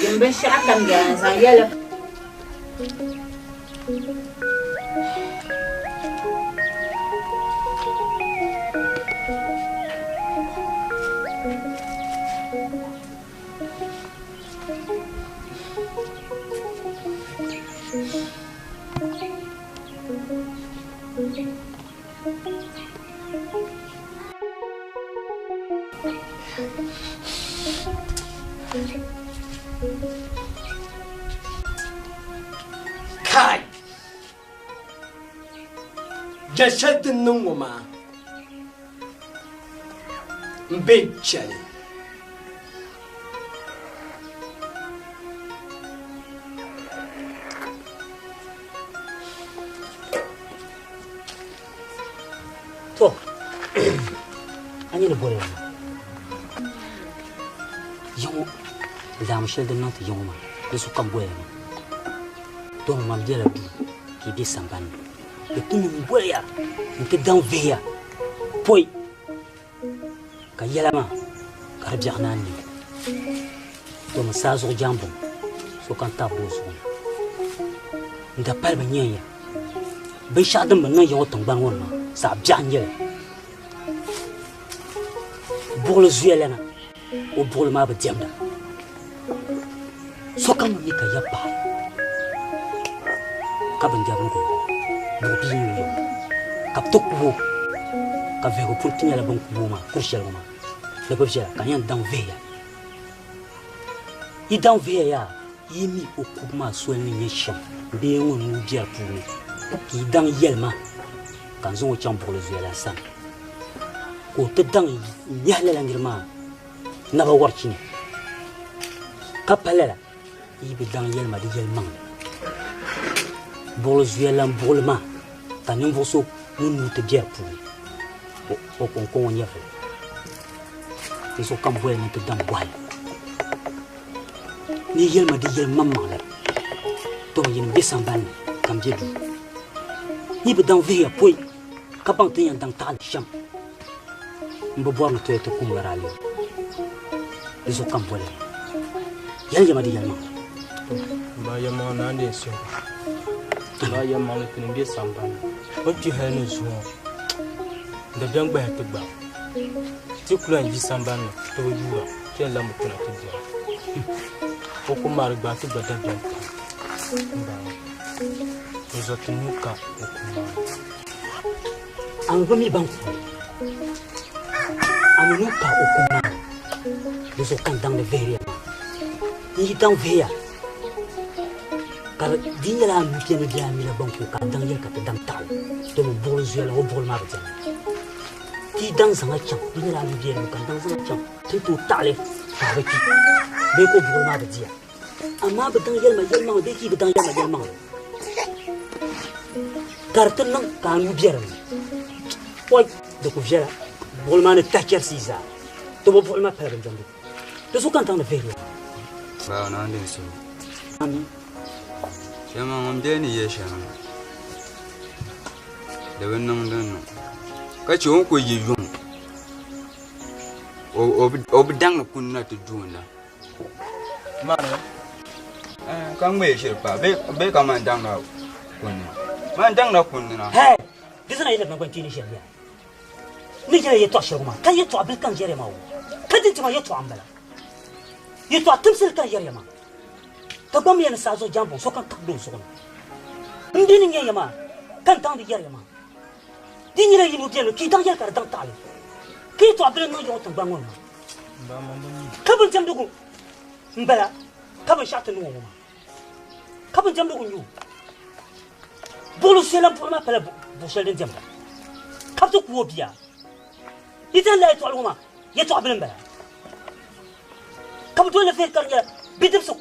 yin binshɛɣukam yɛla n-zaŋ yɛli. Kai! Jɛl shɛli din niŋ ŋɔ maa m be chɛli. To, a nyɛ ni boli maa yiŋɔ laamu shɛli din niŋ ti yiŋɔ maa di sokam boya maa to man bela duu ka yi be sambani ni di ti ni boliya n ti daŋ vihiya pɔi ka yɛla maa ka di biɛɣu naan niŋ domi saa zuɣu jaŋbuŋ sokam tabi o zuɣu ni n da pali bi nyɛ ya binshɛɣu din bi niŋ ya ŋɔ tingbani ŋɔ ni maa zaɣ biɛɣu n nyɛli buɣuli zuya lana o buɣuli maa bi diɛmda sokam bi mi ka ya paɣa ka bindɛbirigu buɣu bia n nyɛ o ka bi ti kubo ka vihigu pun ti nyɛla bin kubo maa kuri shɛli ŋɔ maa di bi viɛla ka n yɛn daŋ vihiya yi daŋ vihiya yaa yi mi o kubu maa soli ni nyɛ shɛm bee ŋun nuu be di puuni ka yi daŋ yɛli ma ka n zaŋ o chaŋ buɣili zuya la sani ka o ti daŋ nyahi lala niri maa naba warichini ka pa lala yi bi daŋ yɛli ma di yɛlimaŋli buɣili zuya lan buɣili maa ka ninvuɣ so ŋun nuu ti be di puuni. o kɔŋko ŋɔ nyɛvili. Di zuɣu ka m boli ni ti daŋ bɔhi ni yi yɛli ma di yɛlimaŋmaŋli, domi yinim be sambani ni ka m be duu. Yi bi daŋ vihiya pɔi ka baŋ ti ni yɛn daŋ taɣi li shɛm. M bi bɔri ni toya ti kum lɔri a liɣiri. Di zuɣu ka m boli ya. Yɛli ya ma di yɛlimaŋli. M ba yɛlimaŋli naa n-deei suhigu. M ba yɛlimaŋli ti ni be sambani ni. O ni kpi hali ni zuŋɔ, dabiɛm gbahi ti gba. Ti ku lan yi sambani ni ti bi yuura, ti yɛn lammi kuna ti biɛla. O kum maa di gbaai ti gba dabiɛm pam. M ba, n zo ti nuu ka o kum maa ni. A mi bi mi ban ku o, a mi nuu ka o kum maa ni. Di zuɣu ka n daŋdi vihiri ya maa. N yi daŋ vihiya ka di nyɛla a nuu beni bee a mila ban ku o ka a daŋ yɛli ka ti daŋ taɣi o, domin buɣili zuya la o buɣili maa bi diɛmda. Ti yi daŋ zaŋ a chaŋ, di nyɛla a nuu bee nuu ka n daŋ zaŋ a chaŋ ti ni tooi taɣili ka a bi kpi bee ka o buɣili maa bi diya. Amaa bi daŋ yɛli ma yɛlimaŋli bee ka yi bi daŋ yɛli ma yɛlimaŋli ka di ti niŋ ka a nuu be di ni. Oi, di ku viɛla, buɣili maa ni tahi chɛrisi yi zaa. Tɔbu buɣili maa pala bindiɛmdigu. Di zuɣu ka n daŋdi vihiri ya. Bawo naa din suhu. Ami. Shɛma ŋun bɛ ni yɛ shɛm di bi niŋ din niŋ ka chɛ o ni ku yi yuŋ o bi daŋdi kunna ti duuna. Ka ŋmee shiri pa bee ka man daŋda kunna man daŋda kunna na. Hɛi! Di zina yi lab naŋgban kpeeni ʒiɛm ya. Ni yɛla yɛtɔɣ shɛli ŋɔ maa, ka yɛtɔɣ bili ka n yɛri ya maa o, ka din ti ma yɛtɔɣa m-bala. Yɛtɔɣ timsili ka n yɛri ya maa, ka gba mi ya ni saa zuɣu jambɔŋ so kam kabigi o zuɣu ni. M bi ni nya ya maa, ka n daŋdi yɛri ya maa. Di nyɛla yi nuu beni ka yi daŋ yɛli ka di daŋ taɣili, ka yɛtɔɣ bili niŋ ya ŋɔ tiŋgbani ŋɔ ni maa. Ka bindiɛmdigu m-bala, ka binshɛɣu ti niŋ o ŋɔ maa. Ka bindiɛmdigu n-nyɛ o. Buɣili shɛli lan buɣili maa pala buɣ shɛli din diɛmda, ka bɛ ti ku o bia. Yi ti lala yɛtɔɣili ŋɔ maa, yɛtɔɣ bili m-bala. Ka bɛ doli li vihiri ka di nyɛla bidibisi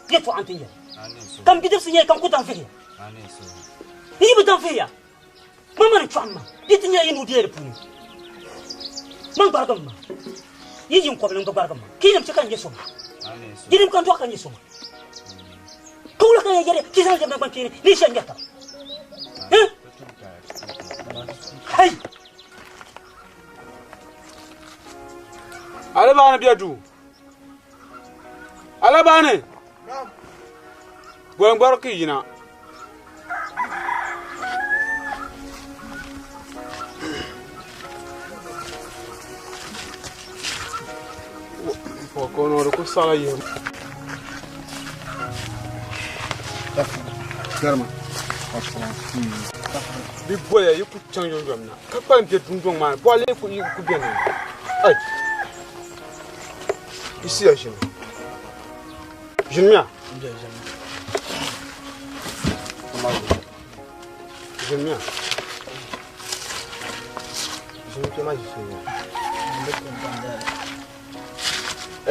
yɛtɔɣa nti nyɛ li. Ka m bidibisi nyɛ li ka n ku daŋ vihiya. N yi bi daŋ vihiya, man ni chɔɣim ma, di ti nyɛla yi nuu bela di puuni. Man gbarigim ma, yi yi n kɔbili n-gba gbarigim ma, ka yinim chɛ ka n nyɛ so maa. Yinim ka n dɔɣi ka nyɛ so maa. Ka wula ka ya yɛri ka yi zaŋ lɛbi naŋgban kpeeni ni yi shɛli ŋmɛri taba? Hai! Alabaani bɛ duu. Alabaani! Gɔŋgbari ku yina. Kono di ku saɣala yihim. Garima. Bi boya yi ku chaŋ yomyom na ka kpalim bɛ dundɔŋ maa ni bɔɣili yi ku beni. Ai! Yi siya ʒini. Ʒinimiya. Ʒinimiya. Ʒini kpɛ maa ʒi shee maa.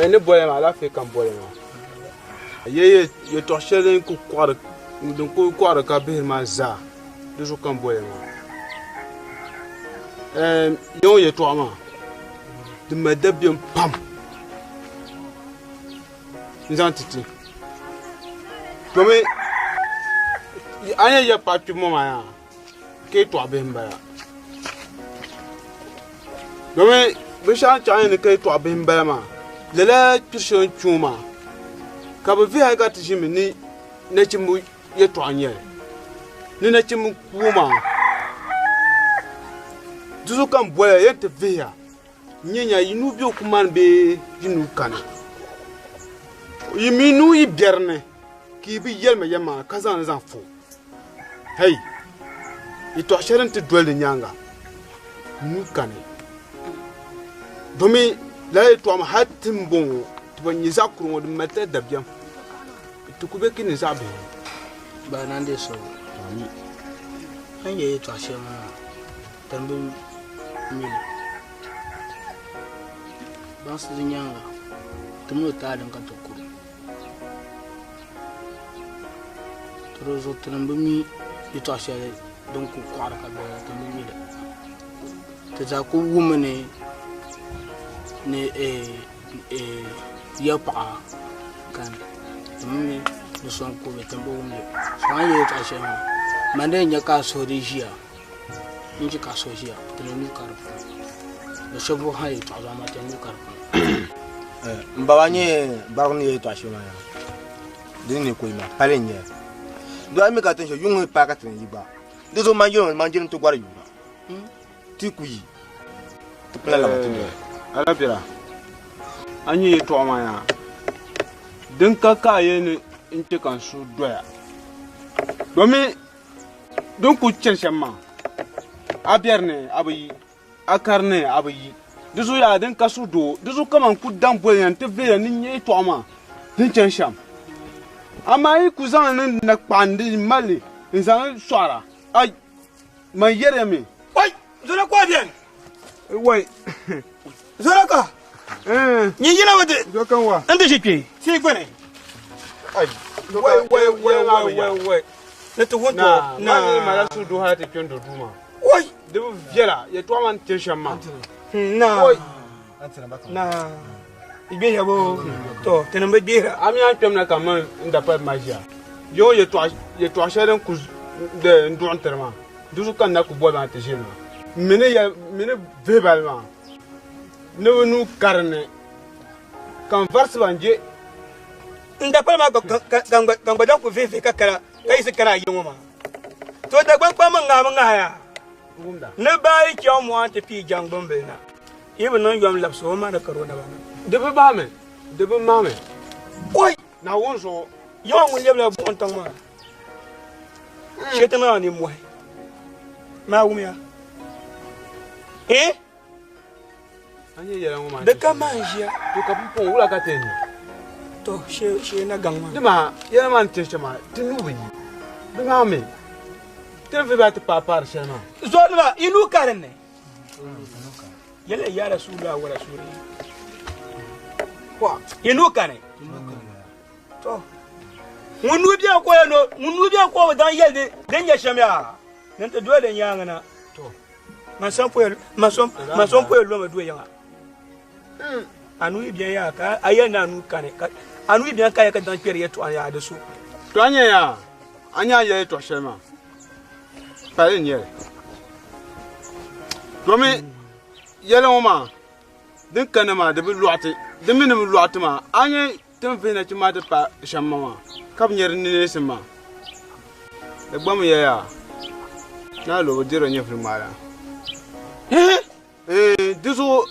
Ni boli maa alaafee ka n boli maa. Ye yɛltɔɣa shɛli din ku kɔɣiri din ku kɔɣiri ka bihiri maa zaa di zuɣu ka n boli maa. Ya ŋɔ yɛltɔɣa maa di mali dabiɛm pam. N zaŋ ti ti domi a ni yɛn paai kpibu ŋɔ maa yaa ka yɛltɔɣa bihi n bala domi binshaɣu ni chaŋ ni ka yɛltɔɣa bihi n bala maa lala kpiri shɛli n kpi ŋɔ maa ka bi vihi hali ka ti ʒimi ni nachimbi yɛltɔɣa n nyɛli ni nachimbi n ku o maa di zuɣu ka n boliya yɛn ti vihiya N nyɛ nya yi nuu be o kum maa ni bee yi nuu kani? Yi mi nuu yi biɛri ni ka yi bi yɛli ma yɛlimaŋli ka zaŋ li zaŋ fo. Hei! Yɛtɔɣ shɛli din ti doli di nyaaŋa nuu kani. Domi lala yɛtɔɣa maa hal ti ni bɔŋɔ ti ban nyɛ zaɣ kuri ŋɔ di mali ti la dabiɛm. Ti ku be ki ni zaɣ bihi ŋɔ. Baa naan deei sɔŋ. A ni yɛli yɛtɔɣ shɛli maa ti ni bi mi li. Baŋsi di nyaaŋa, ti mi o taali ka ti kuri. To di zuɣu ti ni bi mi yɛtɔɣ shɛli din ku kɔɣiri ka bela, ti ni bi mi li. Ti zaa ku wummi ni ni ya paɣa kani ti mi ni so n-ku be ti bi wum li. So a ni yɛli yɛltɔɣa shɛli maa, man di yɛn nya ka a suhu di ʒiya n-chɛ ka a suhu ʒiya, ti ni nuu ka di puuni. Di shɛba bi ha yɛltɔɣa zuɣu amaa ti ni nuu ka di puuni. M baba nyɛ gbarigu ni yɛli yɛltɔɣa shɛli maa yaa, di ni ne ko yi maa, pali n-nyɛ li. Dɔɣi mi ka tin shɛli yuŋ ni paai ka ti ni yi gba. Di zuɣu man jɛlim man jɛlim ti gɔri yuuna. Ti ku yi. Ti pula lama ti doli. Alabira, a nya yɛtɔɣa maa yaa, din ka ka a yɛli ni n chɛ ka n suhu doya, domin din kul chani shɛm maa, a biɛri ni a bi yi, a kari ni a bi yi. Di zuɣu yaa din ka suhudoo, di zuɣu kaman ku daŋ boli ya nti vihiya ni n nya yɛtɔɣa maa din chani shɛm. Amaa yi ku zaŋ li niŋ nakpaɣindi m-mal li n-zaŋ li sɔɣira, ai! Man yɛriya mi. Wai! Zona ka bɛni. Wai! Zona ka. Nyin yina bi di. Zo kan wa. N di ʒi kpe. Tia gbuni. Ai! Wai wai wai wai wai wai. Ni ti wun to. Na. Na ni mala su du hali ti kpe n do duu maa. Wai! Di bi viɛla yɛtɔɣa maa ni chani shɛm maa. Na. Wai! Na. I gbihira bo. To, tinim bi gbihira. A mi a ni kpɛm na ka man n dapali ma ʒiya. Yo yɛtɔɣa shɛli din ku n duɣi n-tiri maa, di zuɣu ka n na ku boli ma ti ʒini maa. M mi ni ya mi ni vihi ba li maa ni bɛ nuu ka di ni, ka n varisi ba n-je. N dapali maa ka n gba daŋ ku vihi vihi ka kana ka yiɣisi kana a yiŋ ŋɔ maa. To Dagbaŋ kpamba ŋahimi ŋahaya ni baa yi chaŋ mɔɣu nti pii jaŋgbunbili na, yi bi niŋ yom labisi o ma ni kari o naba ni. Di bi mahimi, di bi mahimi. Oi! Naawuni zuɣu. Yawa ŋun lɛbila buɣim tiŋ maa, shee ti niŋ a nimmohi. Maa wumya. Eh? A nyɛ yɛla ŋɔ maa. Di ka maa n-ʒiya. To ka pumpɔŋɔ wula ka ti yɛn niŋ? To shee na gaŋ maa. Di maa yɛla maa ni chɛ shɛm maa, ti nuu bi yi. Di maa mi, ti ni vihi ba ti paai paari shɛli maa. Zɔnima, yi nuu ka dinni. Yɛla ya Rasulallah wa Rasulihi. Yi nuu kani. To ŋun nuu bɛni ka o yɛn ŋun nuu bɛni ka o bi daŋ yɛli di din nyɛ shɛm yaa ni ti doli di nyaaŋa na. To man san poya man so man so poya loma do yiŋa. A nuu yi bɛni yaa ka a yɛli ni a nuu kani ka a nuu yi bɛni ka yɛ ka daŋ kpɛri yɛltɔɣa yaa di so. To a nya yaa a nya a yɛli yɛltɔɣa shɛli maa pali n nyɛli domi yɛli ŋɔ maa din kanna maa di bi lɔɣiti di mi ni bi lɔɣiti maa a nya ti ni vihi nachimba maa ti paai shɛm maa ka bi nya di ninneesim maa di gba mi yɛya ni a lo bi diri o nyɛvili ŋmaara di zuɣu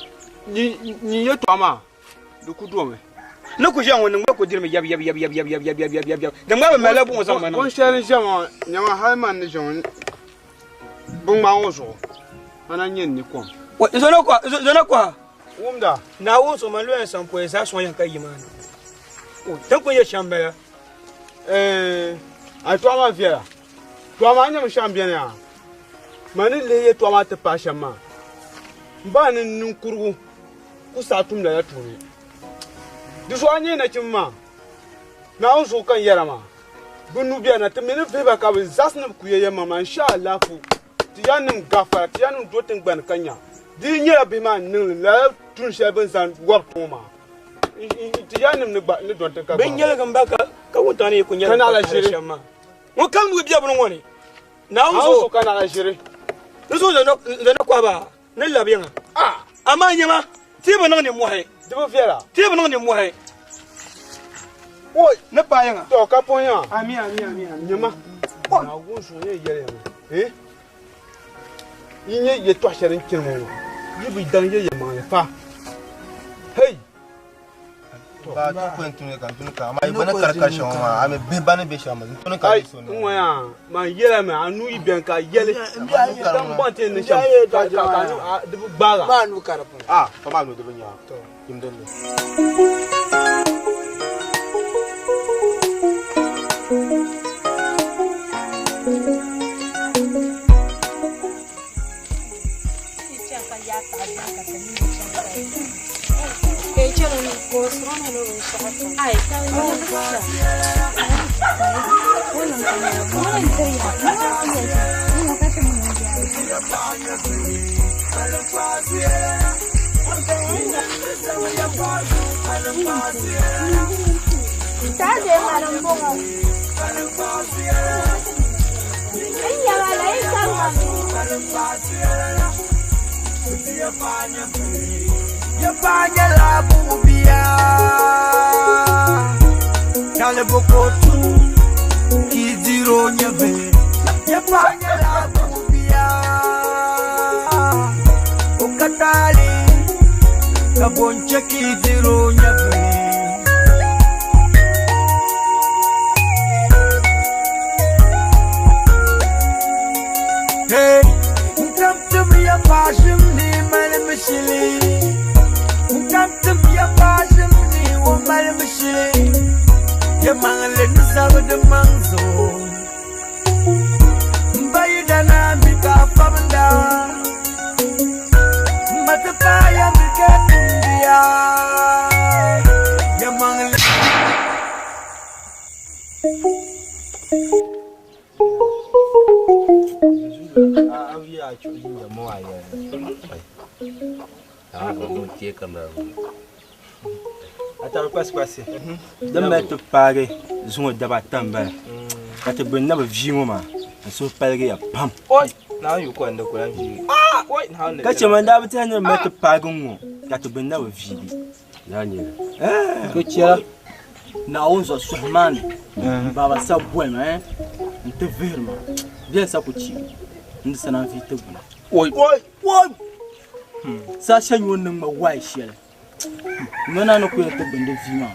nyin yɛtɔɣa maa di ku domi. Ni ku ʒiya ŋɔ ni ŋma ku dirimi yab yab yab yab yab yab yab yab yab yab yab di ŋma bi malila buɣim zaŋ ma niŋ. Bin shɛli n ʒiya ŋɔ nyama hali man ni ʒiya ŋɔ bin ŋmaa ŋɔ zuɣu a na nyɛ n ni kom. Zona kɔha. Wumda. Naawuni so man loya san poya zaa sɔŋ yɛn ka yi maa ni. Tin ku nyɛ shɛm bala. A tɔɣa maa viɛla. Tɔɣa maa nyɛmi shɛm bɛni yaa. Man ni lihi yɛtɔɣa maa ti paai shɛm maa m ba ni ninkurigu ku saɣi tum lala tuuni. Di zuɣu a nyɛ nachimba maa, Naawuni zuɣu ka n yɛra maa, bɛ nuu bɛni na, ti mi ni vihi ba ka bɛ zaɣisi ni bɛ ku ya yɛlimaŋli maa, insha Allahu ti ya niŋ gafara, ti ya niŋ do tiŋgbani ka nya di yi nyɛla bihi maa n-niŋ li lala tuun shɛli bɛ ni zaŋ wɔbi tiŋ ŋɔ maa, ti ya nim ni gba ni dɔni tiŋ ka Bɛ gbaai ba. nyɛligim ba ka wuntaŋ ni yi ku nyɛlim Ka naɣila ka pahiri ʒiri. shɛm maa. Ŋun kam nuu be bini ŋɔ ni, Naawuni Naawuni zuɣu zuɣu ka naɣila ʒiri. Di zuɣu zana kɔhi ba ni labi yiŋa. Amaa nyama, ti bi niŋ nimmohi. Di bi viɛla. Ti bi niŋ nimmohi. Oi! Ni paai yiŋa. To, ka pɔi yiŋa. Ami, ami, ami, ami. Nyama, Naawuni zuɣu nyɛ yɛli ya mi. Eh? Yi nyɛ yɛtɔɣ shɛli n-chani ŋɔ ŋɔ, yi bi daŋ ya yɛlimaŋli fa. Hei! Ba ti ko n tuni ka n tuni ka amaa yi bani kari kari shɛŋa maa a mi bihi bani bɛ shɛŋa maa n tuni ka Ai, di so n ŋɔ yaa man yɛla mi a nuu yi bɛni ka yɛli dan bɔn ti ni shɛm ka ka ka nu a di bi gbaaga. Maa nuu ka di pun. A fa maa nuu di bi nya yim din ni. Saturday mani m-bɔŋɔ. N nyama la yi ka ma. Yafanya bubia Kalibokotu Kidiro nyebe Yafanya bubia Okatali Kabonche kidiro nyebe Hey, Nkamtum ya pashim ni malmishili Nkamtum ya pashim ni wo malmishili Ya mangle ni sabd manzo Mbayidana mika famda Matpa ya mika kumbiya Ya mangle A tari kwasi-kwasi din mali ti paagi zuŋɔ daba ata m-bala ka ti gbuni na bi vii ŋɔ maa n suhu paligiya pam ka che man daa bi tɛhi ni di mali ti paagi ŋ-ŋɔ ka ti gbuni na bi viigi To chɛla Naawuni zuɣu suhi maa ni baaba sa boli ma n-ti vihiri ma bɛni sa ku chi n di sana n-vii ti gbuni. Oi! Saha shɛli nyo ni ŋma waai shɛli nyo naa ni ku yɛn ti gbuni di vii maa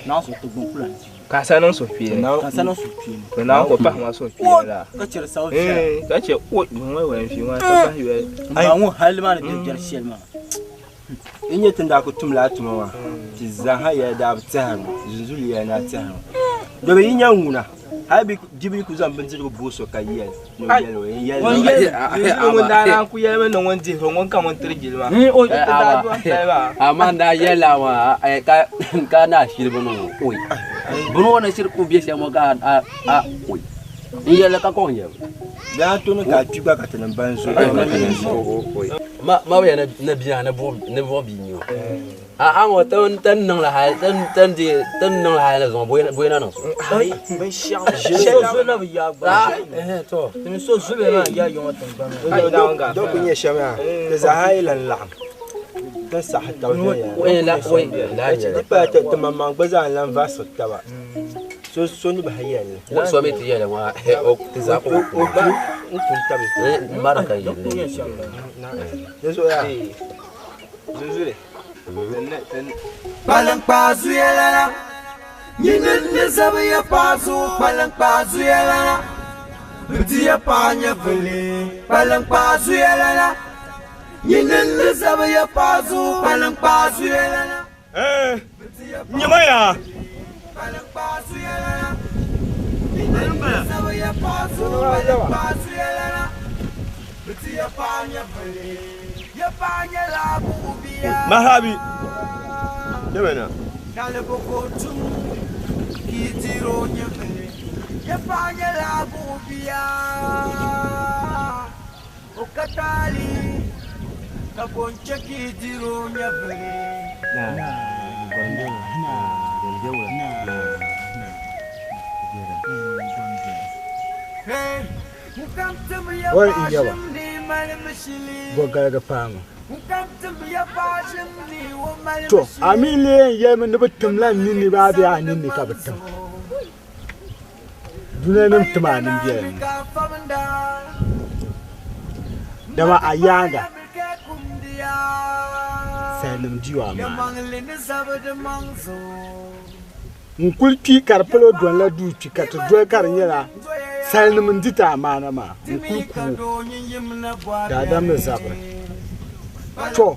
Naawuni zuɣu ti gbuni ku lahi vii. Ka sa niŋ suhupiɛlli. Ka sa niŋ suhupiɛlli. To Naawuni ku pahi ma suhupiɛlli la. Ka chɛ di sabi viɛla. Ka chɛ oi ŋɔ wɛn vii maa ka bahi yoli. M ba ŋɔ hali maa ni biɛri shɛli maa. N nyɛ ti ni daa ku tum lala tuma maa, ti zaaha yɛla daa bi tɛhiri mi, zunzuli yɛla daa tɛhiri mi. Domi yi nya ŋuna, hal di bi ku zaŋ bindirigu booi so ka yɛli ni o yɛli o yɛn yɛli Ŋun yɛli zunzuli ŋun daa naan ku yɛlimi ni ŋun dihiri o ŋun ka ŋun tiri jilima. Ti daa dɔn tali maa. Amaa n daa yɛlila maa ka naa shiri bini ŋɔ oi bini ŋɔ ni shiri ku bɛ shɛm ŋɔ ka a oi n yɛlli ka kɔŋ yɛbu. Daa tuni ka a kpi gba ka ti niŋ ban zo. Ma ma bɛ ni bia ni buɣ bia nyo. A a ŋɔ tin niŋ la hali tin di tin niŋ la hali ni zuŋɔ bɔyi na niŋ so. Binshɛɣu so zo na bi yaa gba. To. Tini so zo bɛ maa yaa yɔŋɔ tingbani. Dɔ ku nyɛ shɛm yaa ti zaa yi lan laɣim tin saɣi taba viɛnyɛla. Di pala ti maŋmaŋ gba zaa n-lan vaɣisiri taba. So so ni bahi yɛlli. Wo so mi ti yɛli ŋɔ o ti zaa ku O ku n kun tabi. Mara ka yɛlli. Di zuɣu yaa. Zunzuli. Kpaliŋkpaa zuya lala Nyini ni zabi ya paɣa zuɣu kpaliŋkpaa zuya lala Bɛ di ya paɣa nyɛvili kpaliŋkpaa zuya lala Nyini ni zabi ya paɣa zuɣu kpaliŋkpaa zuya lala Nyama yaa. Kpaliŋkpaa zuya lala Nyini ni zabi ya paɣa zuɣu kpaliŋkpaa zuya lala Bɛ di ya paɣa nyɛvili ya paɣa nyɛla buɣubia Mahabi. Yemena. Kalibokotu kidiro nyɛvili ya paɣa nyɛla buɣubia o ka taali ka bonche kidiro nyɛvili Hey, n-kam tim ya Oi, n yaba. paɣa ni mali mishili Bɔ galigi paama. n-kam tim ya paɣa ni o mali To, a mi lee yɛn yɛlimi ni bɛ timla n ninni bee a bee a ninni ka bɛ tim. Dunianim tim a nimbiɛlim ni. Dama a yaaŋa salinim di o amaana. N kul kpi ka di palo dɔnila duu kpi ka ti doli ka di nyɛla salinim n-di ti amaana maa. N kul ku o daadam ni zabiri. To,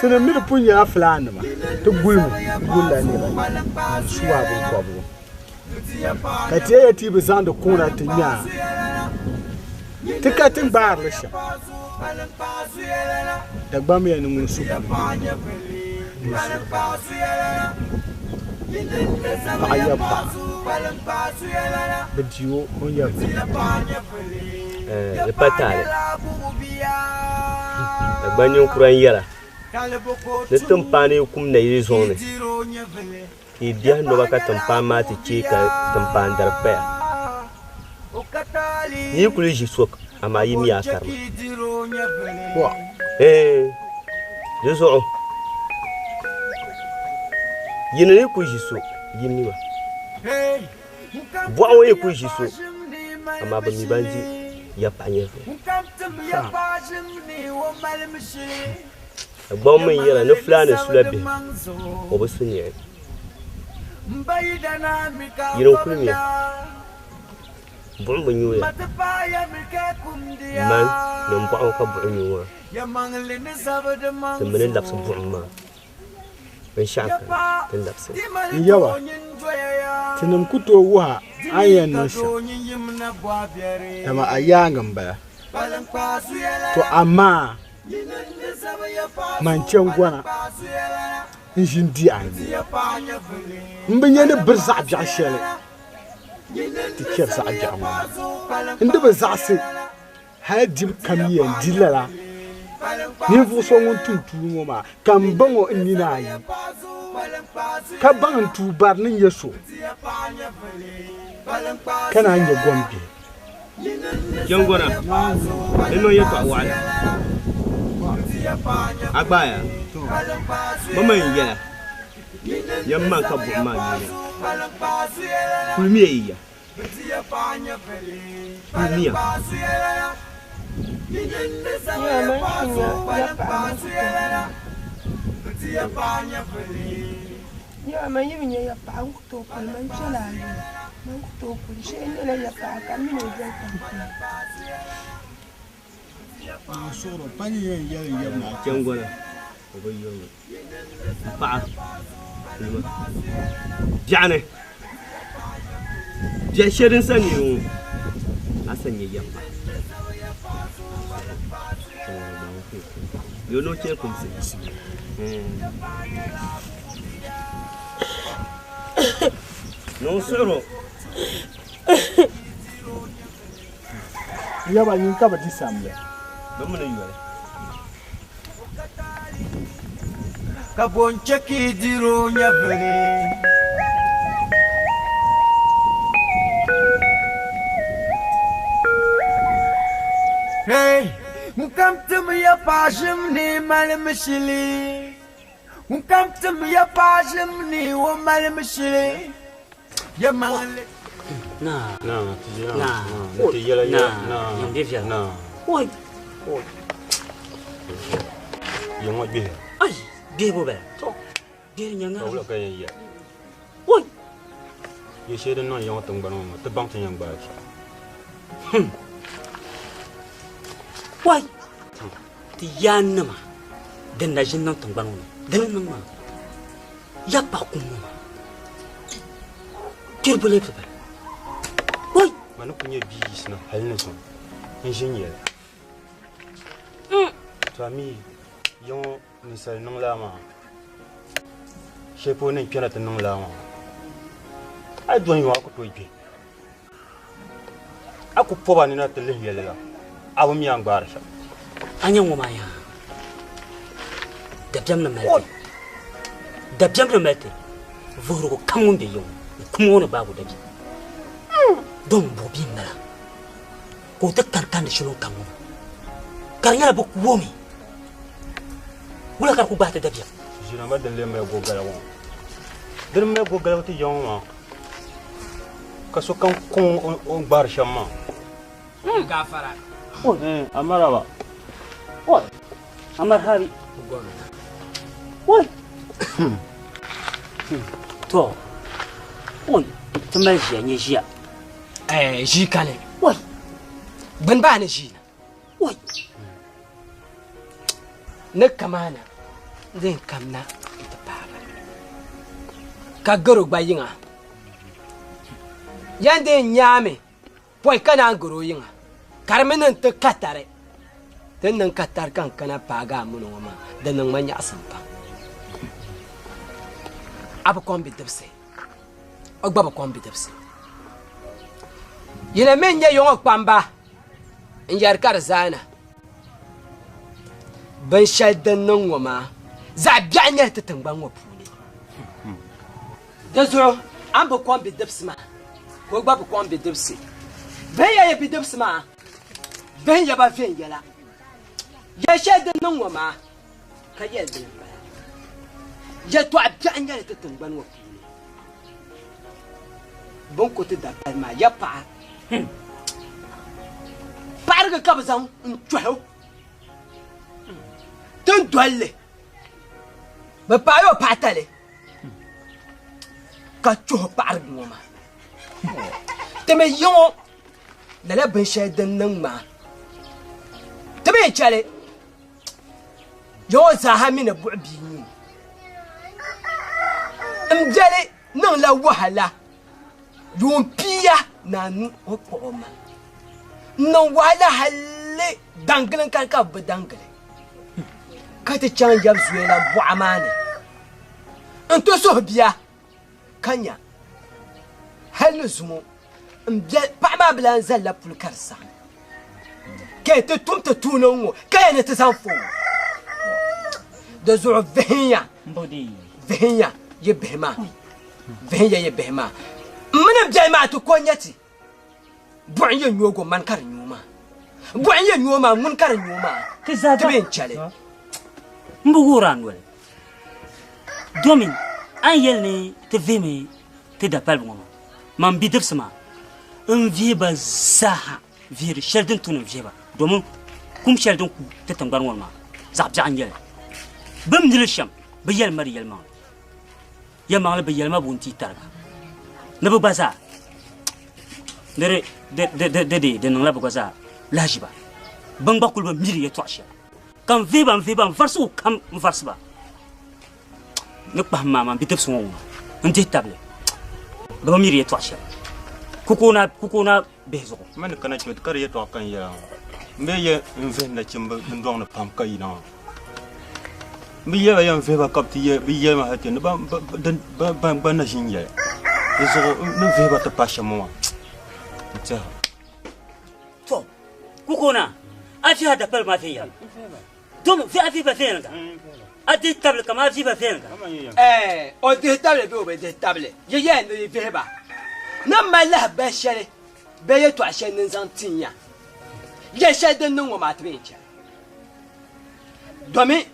tinim mi di pun nyɛla fulaannima, ti gulimi n-gulila niriba ŋun su a biŋkɔbigu. Ka ti yɛliya ti yi bi zaŋdi kuŋna ti nya a, ti ka ti gbaari li shɛm. Dagbamya ni ŋun su kum ŋun su paɣa yab paɣa, bɛ di o o ni yab paɣa. Di pa taali. Dagban ninkura n-yɛra ni timpaani yi kum nayili zɔŋ ni, ka yi biɛhi noba ka timpaani maa ti chee ka timpaan dari paya. Ni yi kuli ʒi so amaa yi mi a karima. Ee, di zuɣu yi ni kuli ʒi so yi mi ma. Bɔɣu ŋɔ yi kuli ʒi so amaa bɛ mi ban di ya paɣa nyɛvili. Dagbaŋ mi n-yɛra ni Fulaani sula bihi o bi su niɣi. Yini n-kuli mi ya. Buɣim bi nyuui ya. Man ni m bɔɣu ka buɣim nyuui maa. Ti mi ni labisi buɣim maa. Binshɛɣu kani ti ni labisi. N yaba, tinim ku tooi wuhi a a ni yɛn niŋ shɛm, dama a yaaŋa m-bala. Tɔ amaa man chɛ n-gɔna n-ʒi n-di a nuu. M bi nya ni biri zaɣ biɛɣu shɛli ti chɛri zaɣ biɛɣu ŋɔ maa. N di bi zaɣisi hal dibu kam yi yɛn di lala ninvuɣ so ŋun tum tuui ŋɔ maa, ka m baŋ o n nina ayi, ka baŋ n tuui bari ni nyɛ so, ka naan nyɛ gom bihi. Jɛŋgɔna, di niŋ yɛtɔɣ waɣila. A gbaaya, bɛ mi n-yɛla. Yɛm man ka buɣim maa nyuuya. Kulimiya yi ya. Kulimiya. Yaha man yi bi nya ya paɣa n ku tooi kuli man kpɛla a yuli man ku tooi kuli shee n nyɛla ya paɣa ka m mini o doli tam kuli. Jɛŋgɔna, o bi yuri mi. M paɣa, kulima. Biɛɣuni, biɛhi shɛli din sa neei ŋɔ, a sa nya yɛm pahi. Yo no chɛ kumsi. Niŋ suɣuro. Yaba nyin ka bɛ di samli. Bɛ mi ni yoli. Ka bo n-chɛ ka yi dir o nyɛvili? Hey! Ŋunkam tim ya paɣ ʒim ni malimi shili. Ŋunkam tim ya paɣ ʒim ni o malimi shili. Yɛlimaŋli. Naa. Naa, ti ʒe Naa. Naa, ti yɛla yɛla. Naa. Naa. Yɛm bɛ viɛla. Naa. Oi. Oi. Yɛn ŋɔ gbihi. Ai, gbihi bo bala. To. Gbihi nyɛ ŋa. Ka wula ka yɛn yɛ? Oi. Yɛ shee din niŋ ya ŋɔ tiŋgbani ŋɔ maa, ti baŋ ti yɛn gbaai shɛm. Wai. Ti yaannima din na ʒini niŋ tiŋgbani ŋɔ ni, di ni niŋ maa. Ya paɣ kum ŋɔ maa. Kpiribu lee bi bala. Wai. Ma ni ku nyɛ bia yiɣisina hali ni zuŋɔ n-ʒi n-yɛli. To a mi ya ŋɔ ninsal niŋ laa maa shɛli polo ni n kpɛna ti niŋ laa maa a yi dɔni yuŋ a ku tooi gbe a ku pɔba nina ti lihi yɛli la a bi mi a ni gbaari shɛm. A nya ŋɔ maa yaa dabiɛm ni mali ti dabiɛm ni mali ti vuhirigu kam ŋun be yiŋ ŋɔ kum ŋɔ ni gbaagu dabiɛm don buɣi bia m-bala ka o ti kani kandi shɛli o ni kani ŋɔ maa ka di nyɛla bɛ ku o mi wula ka di ku gbaai ti dabiɛm. Ʒina ma din lee mali gɔgaligu ŋɔ dini mali gɔgaligu ti ya ŋɔ maa ka sokam kɔŋ o ni gbaari shɛm maa. Gafara. A maraba. A marhabi. Oi. To. Oi, ti mali ʒiya nyɛ ʒiya. Eh, ʒii kani. Oi. Gbuni baa ni ʒii na. Oi. Ni kamaana din kamna nti paai ba. Ka garo gba yiŋa. Yan din nyaami pɔi ka naan garo yiŋa. Ka di mi niŋ ti katari. Di ni niŋ katari ka n kana paagi a mini ŋɔ maa, di niŋ ma nyaɣisim pam. A bi kɔŋ bidibisi, o gba bi kɔŋ bidibisi. Yina mi n-nyɛ ya ŋɔ kpamba. N yɛri ka di zaana. Binshɛli din niŋ ŋɔ maa zaɣ biɛɣu nyɛli ti tiŋgbani ŋɔ puuni. Di zuɣu a ni bi kɔŋ bidibisi maa, ka o gba bi kɔŋ bidibisi. Vihinya yi bidibisi maa, vihinya ba viɛnyɛla. Yɛl shɛli din niŋ ŋɔ maa, ka yɛli dini m-bala. Yɛtɔɣ biɛɣu nyɛli ti tiŋgbani ŋɔ puuni. Bɛ ni ku ti dapali maa, ya paɣa, paɣirigi ka bɛ zaŋ n-chɔhi o ti ni dol li. Bɛ paɣi o paɣitali ka chɔhi o paɣirigi ŋɔ maa. Ti mi yi ŋɔ lala binshɛli din niŋ maa, ti mi chɛ li. Ya ŋɔ zaaha mi ni buɣi bia nyu. M biɛli niŋla wahala yuun pia ni anu o kpuɣi o ma. N niŋ wahala halli daŋgili n-kani ka bɛ bi daŋgili ka ti chaŋ yab zoya la bɔɣa maa ni n-ti suhi bia ka nya hal ni zuŋɔ m biɛli paɣa maa bi lan zalila puli ka di saɣim ka yi ti tum ti tuuni ŋ-ŋɔ ka ya ni ti zaŋ fo o. Di zuɣu vihinya, vihinya yi bihi maa, vihinya yi bihi maa. M mini m biɛli maa ti ko n-nya ti buɣim yɛn nyoog o mani ka di nyo maa. Buɣim yɛn nyo maa, ŋuni ka di nyo maa? Ti bee n-chɛ li. M bi wuhir a noli, domin a ni yɛli ni ti vihimi ti dapalibu ŋɔ maa, man bidibisi maa, n vihi ba zaaha vihiri shɛli din tu ni n vihi ba, domin kum shɛli din ku ti tiŋgbani ŋɔ ni maa zaɣ biɛɣu n-nyɛ li. Bɛ ni mi li shɛm, bɛ yɛli ma di yɛlimaŋli. Yɛlimaŋli bɛ yɛli ma bɛ wuntia tariga ni bɛ gba zaa ni di di niŋla bɛ gba zaa lahiʒiba. Bɛn gba kuli bi mi di yɛtɔɣ shɛli. Ka n vihi ba, n vihi ba, n varisigu kam n varisi ba. Ni kpahim maa man bidibisi ŋɔ ŋuna n-dihi tabili bɛ bi mi di yɛtɔɣ shɛli kukoona bihi zuɣu. M ni kana kpe ka di yɛtɔɣa ka n yɛla ŋɔ, m bee yɛn n vihi nachimba dundɔŋ ni pam ka yina ŋɔ. M bi yɛli ba yɛn vihi ba ka bɛ ti yɛli, bɛ yɛli ma hali ti ni ban gba na ʒi n-yɛli. Di zuɣu n ni vihi ba ti paai shɛm ŋɔ maa, n tɛha. To, kukoona, a vihi a dapali maa viɛnyɛla. Dom, a vihi ba viɛnyɛliŋga. A dihi tabili kaman a vihi ba viɛnyɛliŋga. Ɛɛ, o dihi tabili bee o bi dihi tabili, yi yɛli ni yi vihi ba. Ni m mali lahabali shɛli bee yɛtɔɣ shɛli ni n zaŋ tin ya, yɛl shɛli din niŋ ŋɔ maa ti bi yɛn chɛ. Domi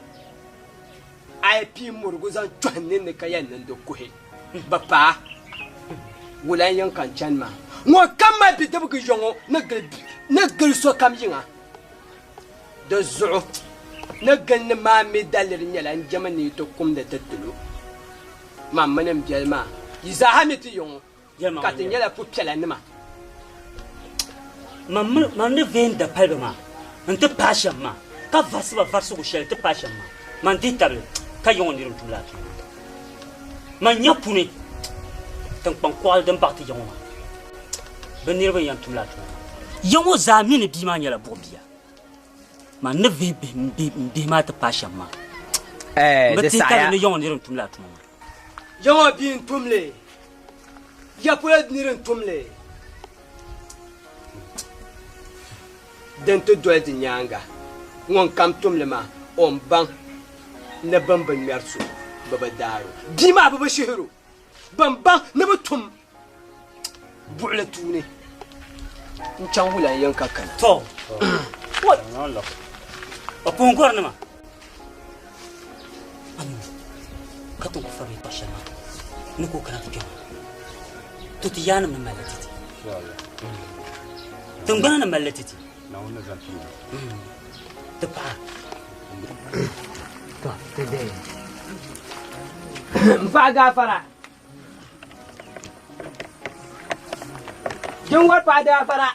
a yi pii murigu zaŋ chɔhi n ninni ka yɛli ni n di kuhi bi paai, wula n-yɛn ka n chani maa? Ŋunkam mali bidibigi yɔŋɔ ni gili sokam yiŋa. Di zuɣu ni gili ni maa mi daliri nyɛla n jɛma ni yi ti kumdi ti tilo man mini m biɛli maa, yi zaaha mi ti yɔŋɔ ka ti nyɛla pupiɛlanima. Man ni vihi n dapaliba maa nti paai shɛm maa, ka varisi ba varisigu shɛli ti paai shɛm maa, man dihi tabili ka yiŋɔ niriba tum lala tuma maa. Man nya puni tiŋkpaŋ kɔɣili din baɣi ti ya ŋɔ maa, bɛ niriba n-yɛn tum lala tuma maa. Ya ŋɔ zaa mi ni bia maa nyɛla buɣ bia. Man ni vihi m bihi maa ti paai shɛm maa, m bi tihi tabili ni ya ŋɔ niriba n-tum lala tuma maa. Ya ŋɔ bia n-tum li, ya polo niriba n-tum li. Din ti doli di nyaaŋa, ŋunkam tum li maa, o ni baŋ ni bɛ ni bi ŋmɛri so, bɛ bi daar o. Bia maa bɛ bi shihir o. Bɛ ni baŋ ni bɛ tum buɣili tuuni n-chaŋ wula n-yɛn ka kana. Tɔ! O puhi gɔrinima. Ka ti ku fari yɛtɔɣ shɛli maa ni ka o kana ti kpe maa. To ti yaanima ni mali li ti ti. Tiŋgbana ni mali li ti ti. Ti paɣa. To, ti deei. M paɣa gaafara. Jinwari paɣa gaafara.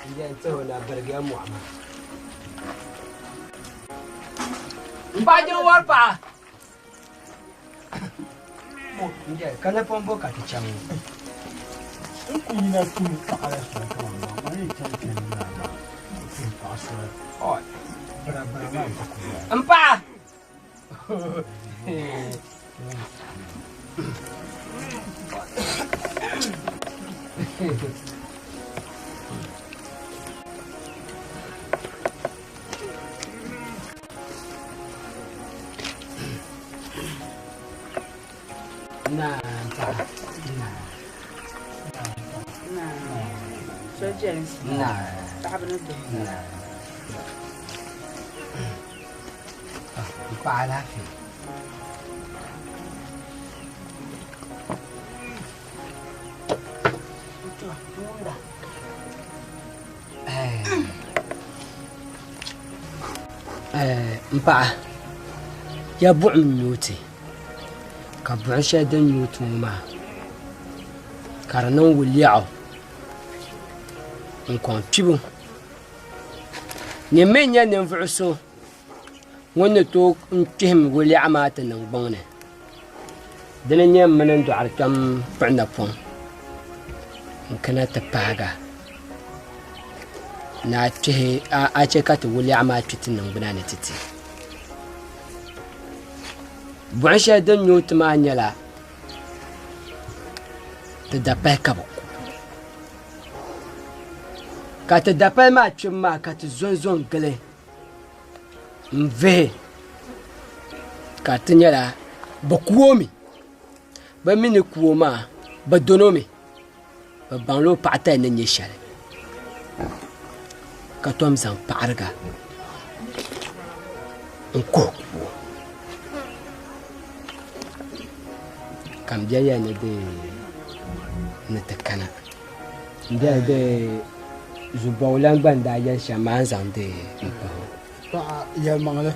N yɛn ti o na birigiya mɔɣu maa. M paɣa jinwari paɣa. Ka ni pun bo ka ti chaŋ ŋɔ. N ku yina tuhi paɣa la soli kaman maa, maa yi chani chani maa maa, n tuhi paɣa soli. Birabira maa n-ti ku zaa. M paɣa! Naa paɣa. So jɛlinsi. Naa. Paɣaba ni bihi. Naa. N paɣa alaafee. To, wumda. N paɣa, ya buɣim n-nyo ti, ka buɣim shɛli din nyo ti ŋɔ maa ka di niŋ wuliɛɣu n-kɔŋ kpibu. Nyini mi n-nyɛ ninvuɣ so ŋun ni tooi kpihim wuliɛɣu maa ti niŋgbuŋ ni. Dini n-nyɛ m mini n dɔɣiri kpɛm kpuɣi napɔŋ n-kana ti paagi a ni a kpihi a chɛ ka ti wuliɛɣu maa kpi ti niŋgbuna ni ti ti. Buɣim shɛli din nyo ti maa nyɛla ti dapali ka bɛ ku. Ka ti dapali maa kpibu maa ka ti zonzo n-gili n-vihi ka ti nyɛla bɛ ku o mi. Bɛ mi ni ku o maa, bɛ dɔn o mi. Bɛ baŋla o paɣatali ni nyɛ shɛli, ka tom zaŋ paɣiriga n-kuhi ku o. Ka m biɛliya ni di ni ti kana. M biɛli di Zubɔwulan gba ni daa yɛli shɛm maa n-zaŋ di m-pahi o. Paɣa yɛlimaŋli,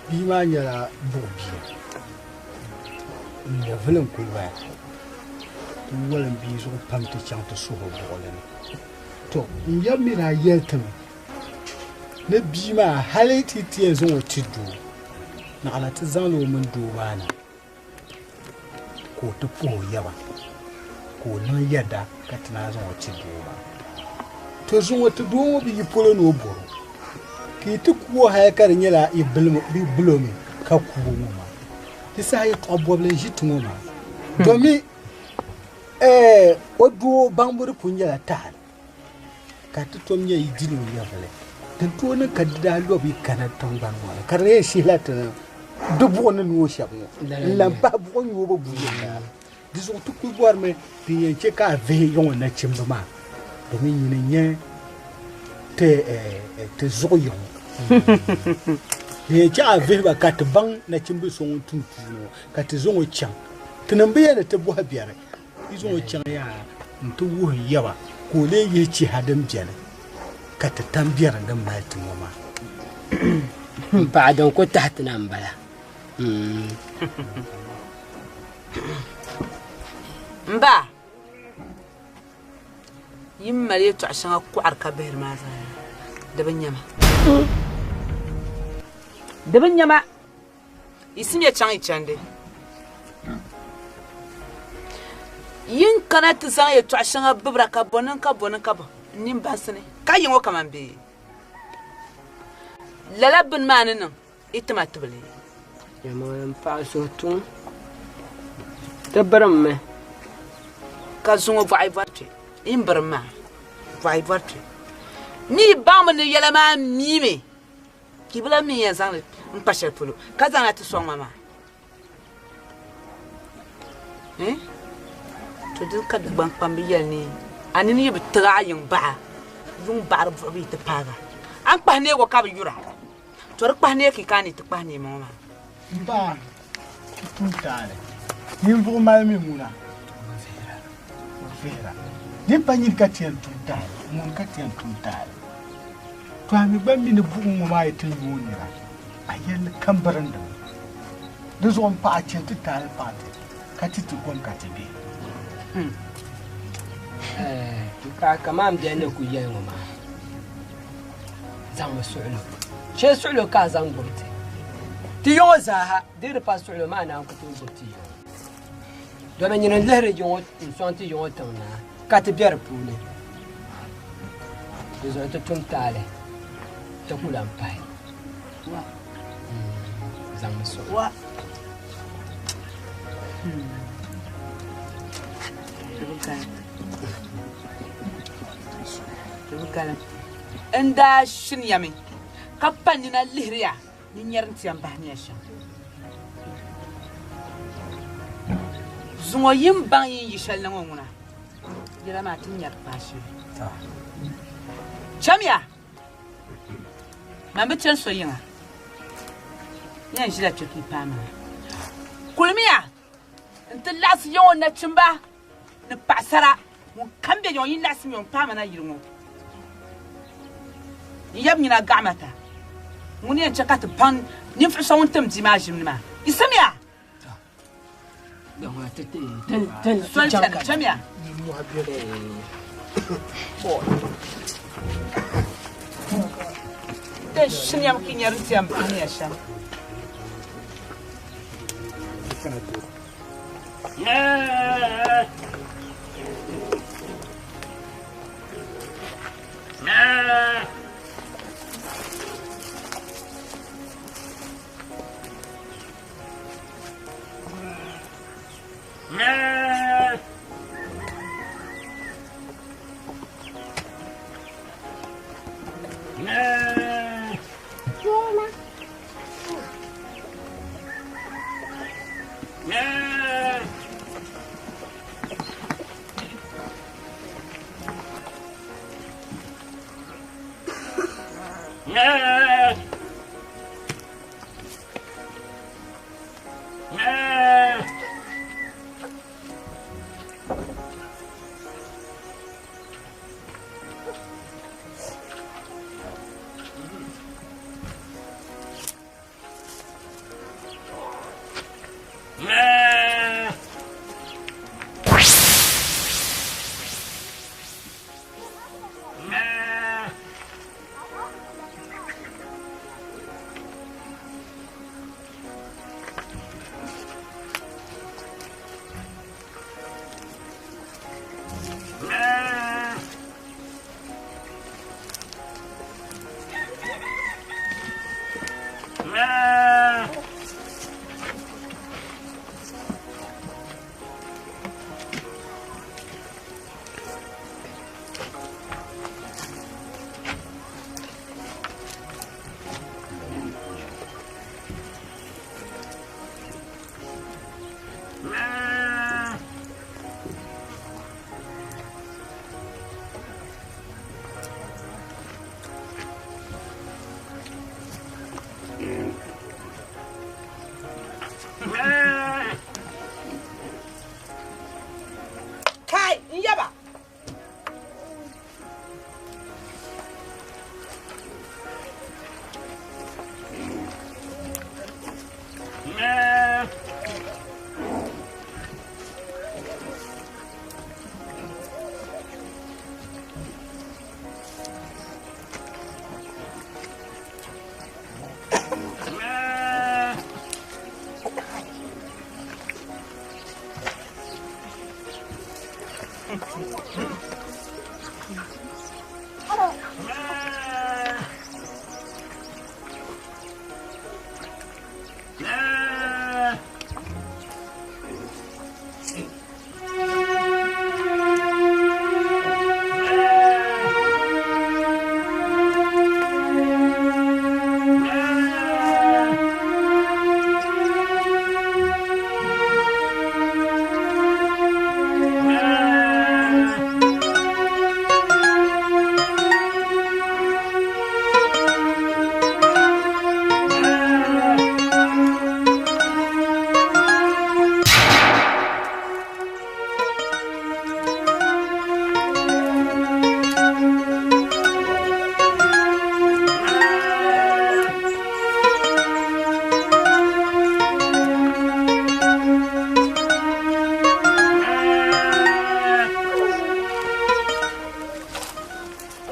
bia maa nyɛla buɣ bia. N nyɛvili n-kuli bala. Ti wolim bia zuɣu pam ti chaŋ ti suhi o buɣili ni. To, n yab mi daa yɛli ti mi ni bia maa hali ti ti yɛn zaŋ o ti doo, naɣila ti zaŋla o mini doo maa na ka o ti puhi o yaba ka o niŋ yɛda ka ti naan zaŋ o ti doo maa. To zuŋɔ ti doo ŋɔ bi yi polo ni o bɔr o, ka yi ti ku o hali ka di nyɛla yi bil o mi ka ku o ŋɔ maa. Di saha yɛtɔɣ bɔbili n-ʒi ti ŋɔ maa, domi o doo baŋbu di pun nyɛla taali, ka ti tom nyɛ yi dil o nyɛvili. Din tooi niŋ ka di daa lɔbi yi kana tiŋgbani ŋɔ ni, ka di yɛn shihila ti ni di buɣim ni nyo shɛba ŋɔ n-lan pahi buɣim nyoobu buyi maa. Di zuɣu ti kul bɔrimi din yɛn chɛ ka a vihi yiŋ o nachimba maa, domin nyini n-nyɛ ti zuɣu yiŋ. Din yɛn chɛ a vihi ba ka ti baŋ nachimbil so ŋun tum tuuni ŋɔ, ka ti zaŋ o chaŋ. Tinim bi yɛn ni ti bɔhi biɛri, yi zaŋ o chaŋ yaa nti wuhi n yaba ka o lee yihi chiha din beni ka ti tam biɛri din mali ti ŋɔ maa. M paɣa din ku tahi ti na m-bala. M ba, yi ni mali yɛtɔɣ shɛŋa kɔɣiri ka bihiri maa zaa, di bi nya ma. Di bi nya ma. Yiɣisimiya chaŋ yi chandi. Yi ni kana ti zaŋ yɛtɔɣ shɛŋa bibira ka bɔ niŋ ka bɔ niŋ ka bɔ n nini bansi ni, ka yi ŋɔ kaman bee? Lala bini maa ni niŋ yi ti ma tibili. Yɛlimaŋli m paɣa suhu tuŋ ti birimmi. Ka zuŋɔ bɔɣi bɔri kpe, yi ni birim maa, bɔɣi bɔri kpe. Ni yi baŋmi ni yɛla maa miimi, ka yi bi lahi mi yɛn zaŋ li n-kpa shɛli polo ka zaŋ na ti sɔŋ ma maa. Eh? To dini ka Dagbaŋ kpambi yɛli ni a nini yi bi tigi a yiŋ baɣa, yuŋ baɣiri buɣibu yi ti paagi a, a ni kpahi neeg o ka bi yura. To di kpahi neei ka a ni ti kpahi neei ŋɔ maa. M ba, ti tum taali. Ninvuɣ mali mi ŋuna, o vihira. Din pa nyini ka ti yɛn tum taali, ŋuni ka ti yɛn tum taali. To a mi gba mi ni buɣim ŋɔ maa yi ti nyo nira, a yɛlli kam birindimi. Di zuɣu m paɣa chɛ ti taali paɣ ti, ka ti ti kom ka ti be. M paɣa kaman bɛ ni kul yɛli ŋɔ maa. Zaŋmi suɣilo. Shee suɣilo ka a zaŋ gbubi ti. Ti yiŋɔ zaaha, di di pa suɣilo maa naan ku tooi gbubi ti yiŋɔ. Domi nyini n-lihiri yiŋɔ n-sɔŋ ti yiŋɔ tiŋ naa ka ti be di puuni. Di zuɣu ti tum taali, ti ku lan pahi. Zaŋmi suɣilo. N daa shiniya mi ka pa nina lihiri ya ni nyari n ti yɛn bahi ni ya shɛm. Zuŋɔ yi ni baŋ yi ni yi shɛli na ŋɔ ŋuna, yɛla maa ti nyari paai shɛli. Chamiya! Man bi chani so yiŋa. N yɛn ʒila kpe ka yi paai ma na. Kulimiya nti laɣisi ya ŋɔ nachimba ni paɣisara ŋun kam be ya ŋɔ, yi laɣisimiya o m-paai ma na yili ŋɔ. N yab nyina gaɣimata ŋuni yɛn chɛ ka ti baŋ ninvuɣ so ŋun tim bia maa ʒim ni maa. Yiɣisimiya! Soli chani, chamiya. Tin shiniyam ki nyari ti yɛn pahimiya shɛm. Kai, n yaba.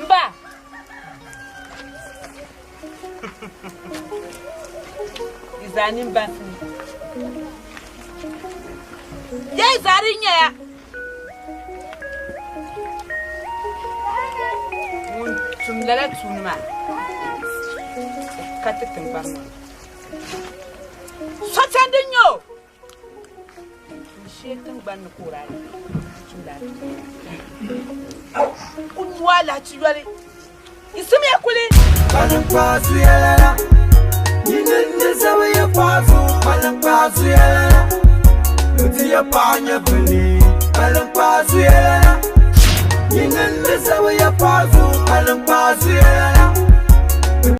M ba. Di zaa nini bansi ni. Yɛi zaa di nyɛya. Ŋun tum lala tuuni maa ka ti tiŋgbani ŋɔ ni. Sochandi n-nyɛ o. N shee tiŋgbani ni ka o daa tumdi a tuma. Ku nyu alahichi yoli. Yiɣisimiya kuli. Kpaliŋkpaa zuya lala, nyini n-ni zabi ya paɣa zuɣu kpaliŋkpaa zuya lala. Bɛ Bɛ ti ya paɣa nyɛvili, kpaliŋkpaa zuyalana. Nyini n-ni zabi ya paɣa zuɣu, kpaliŋkpaa zuyalana.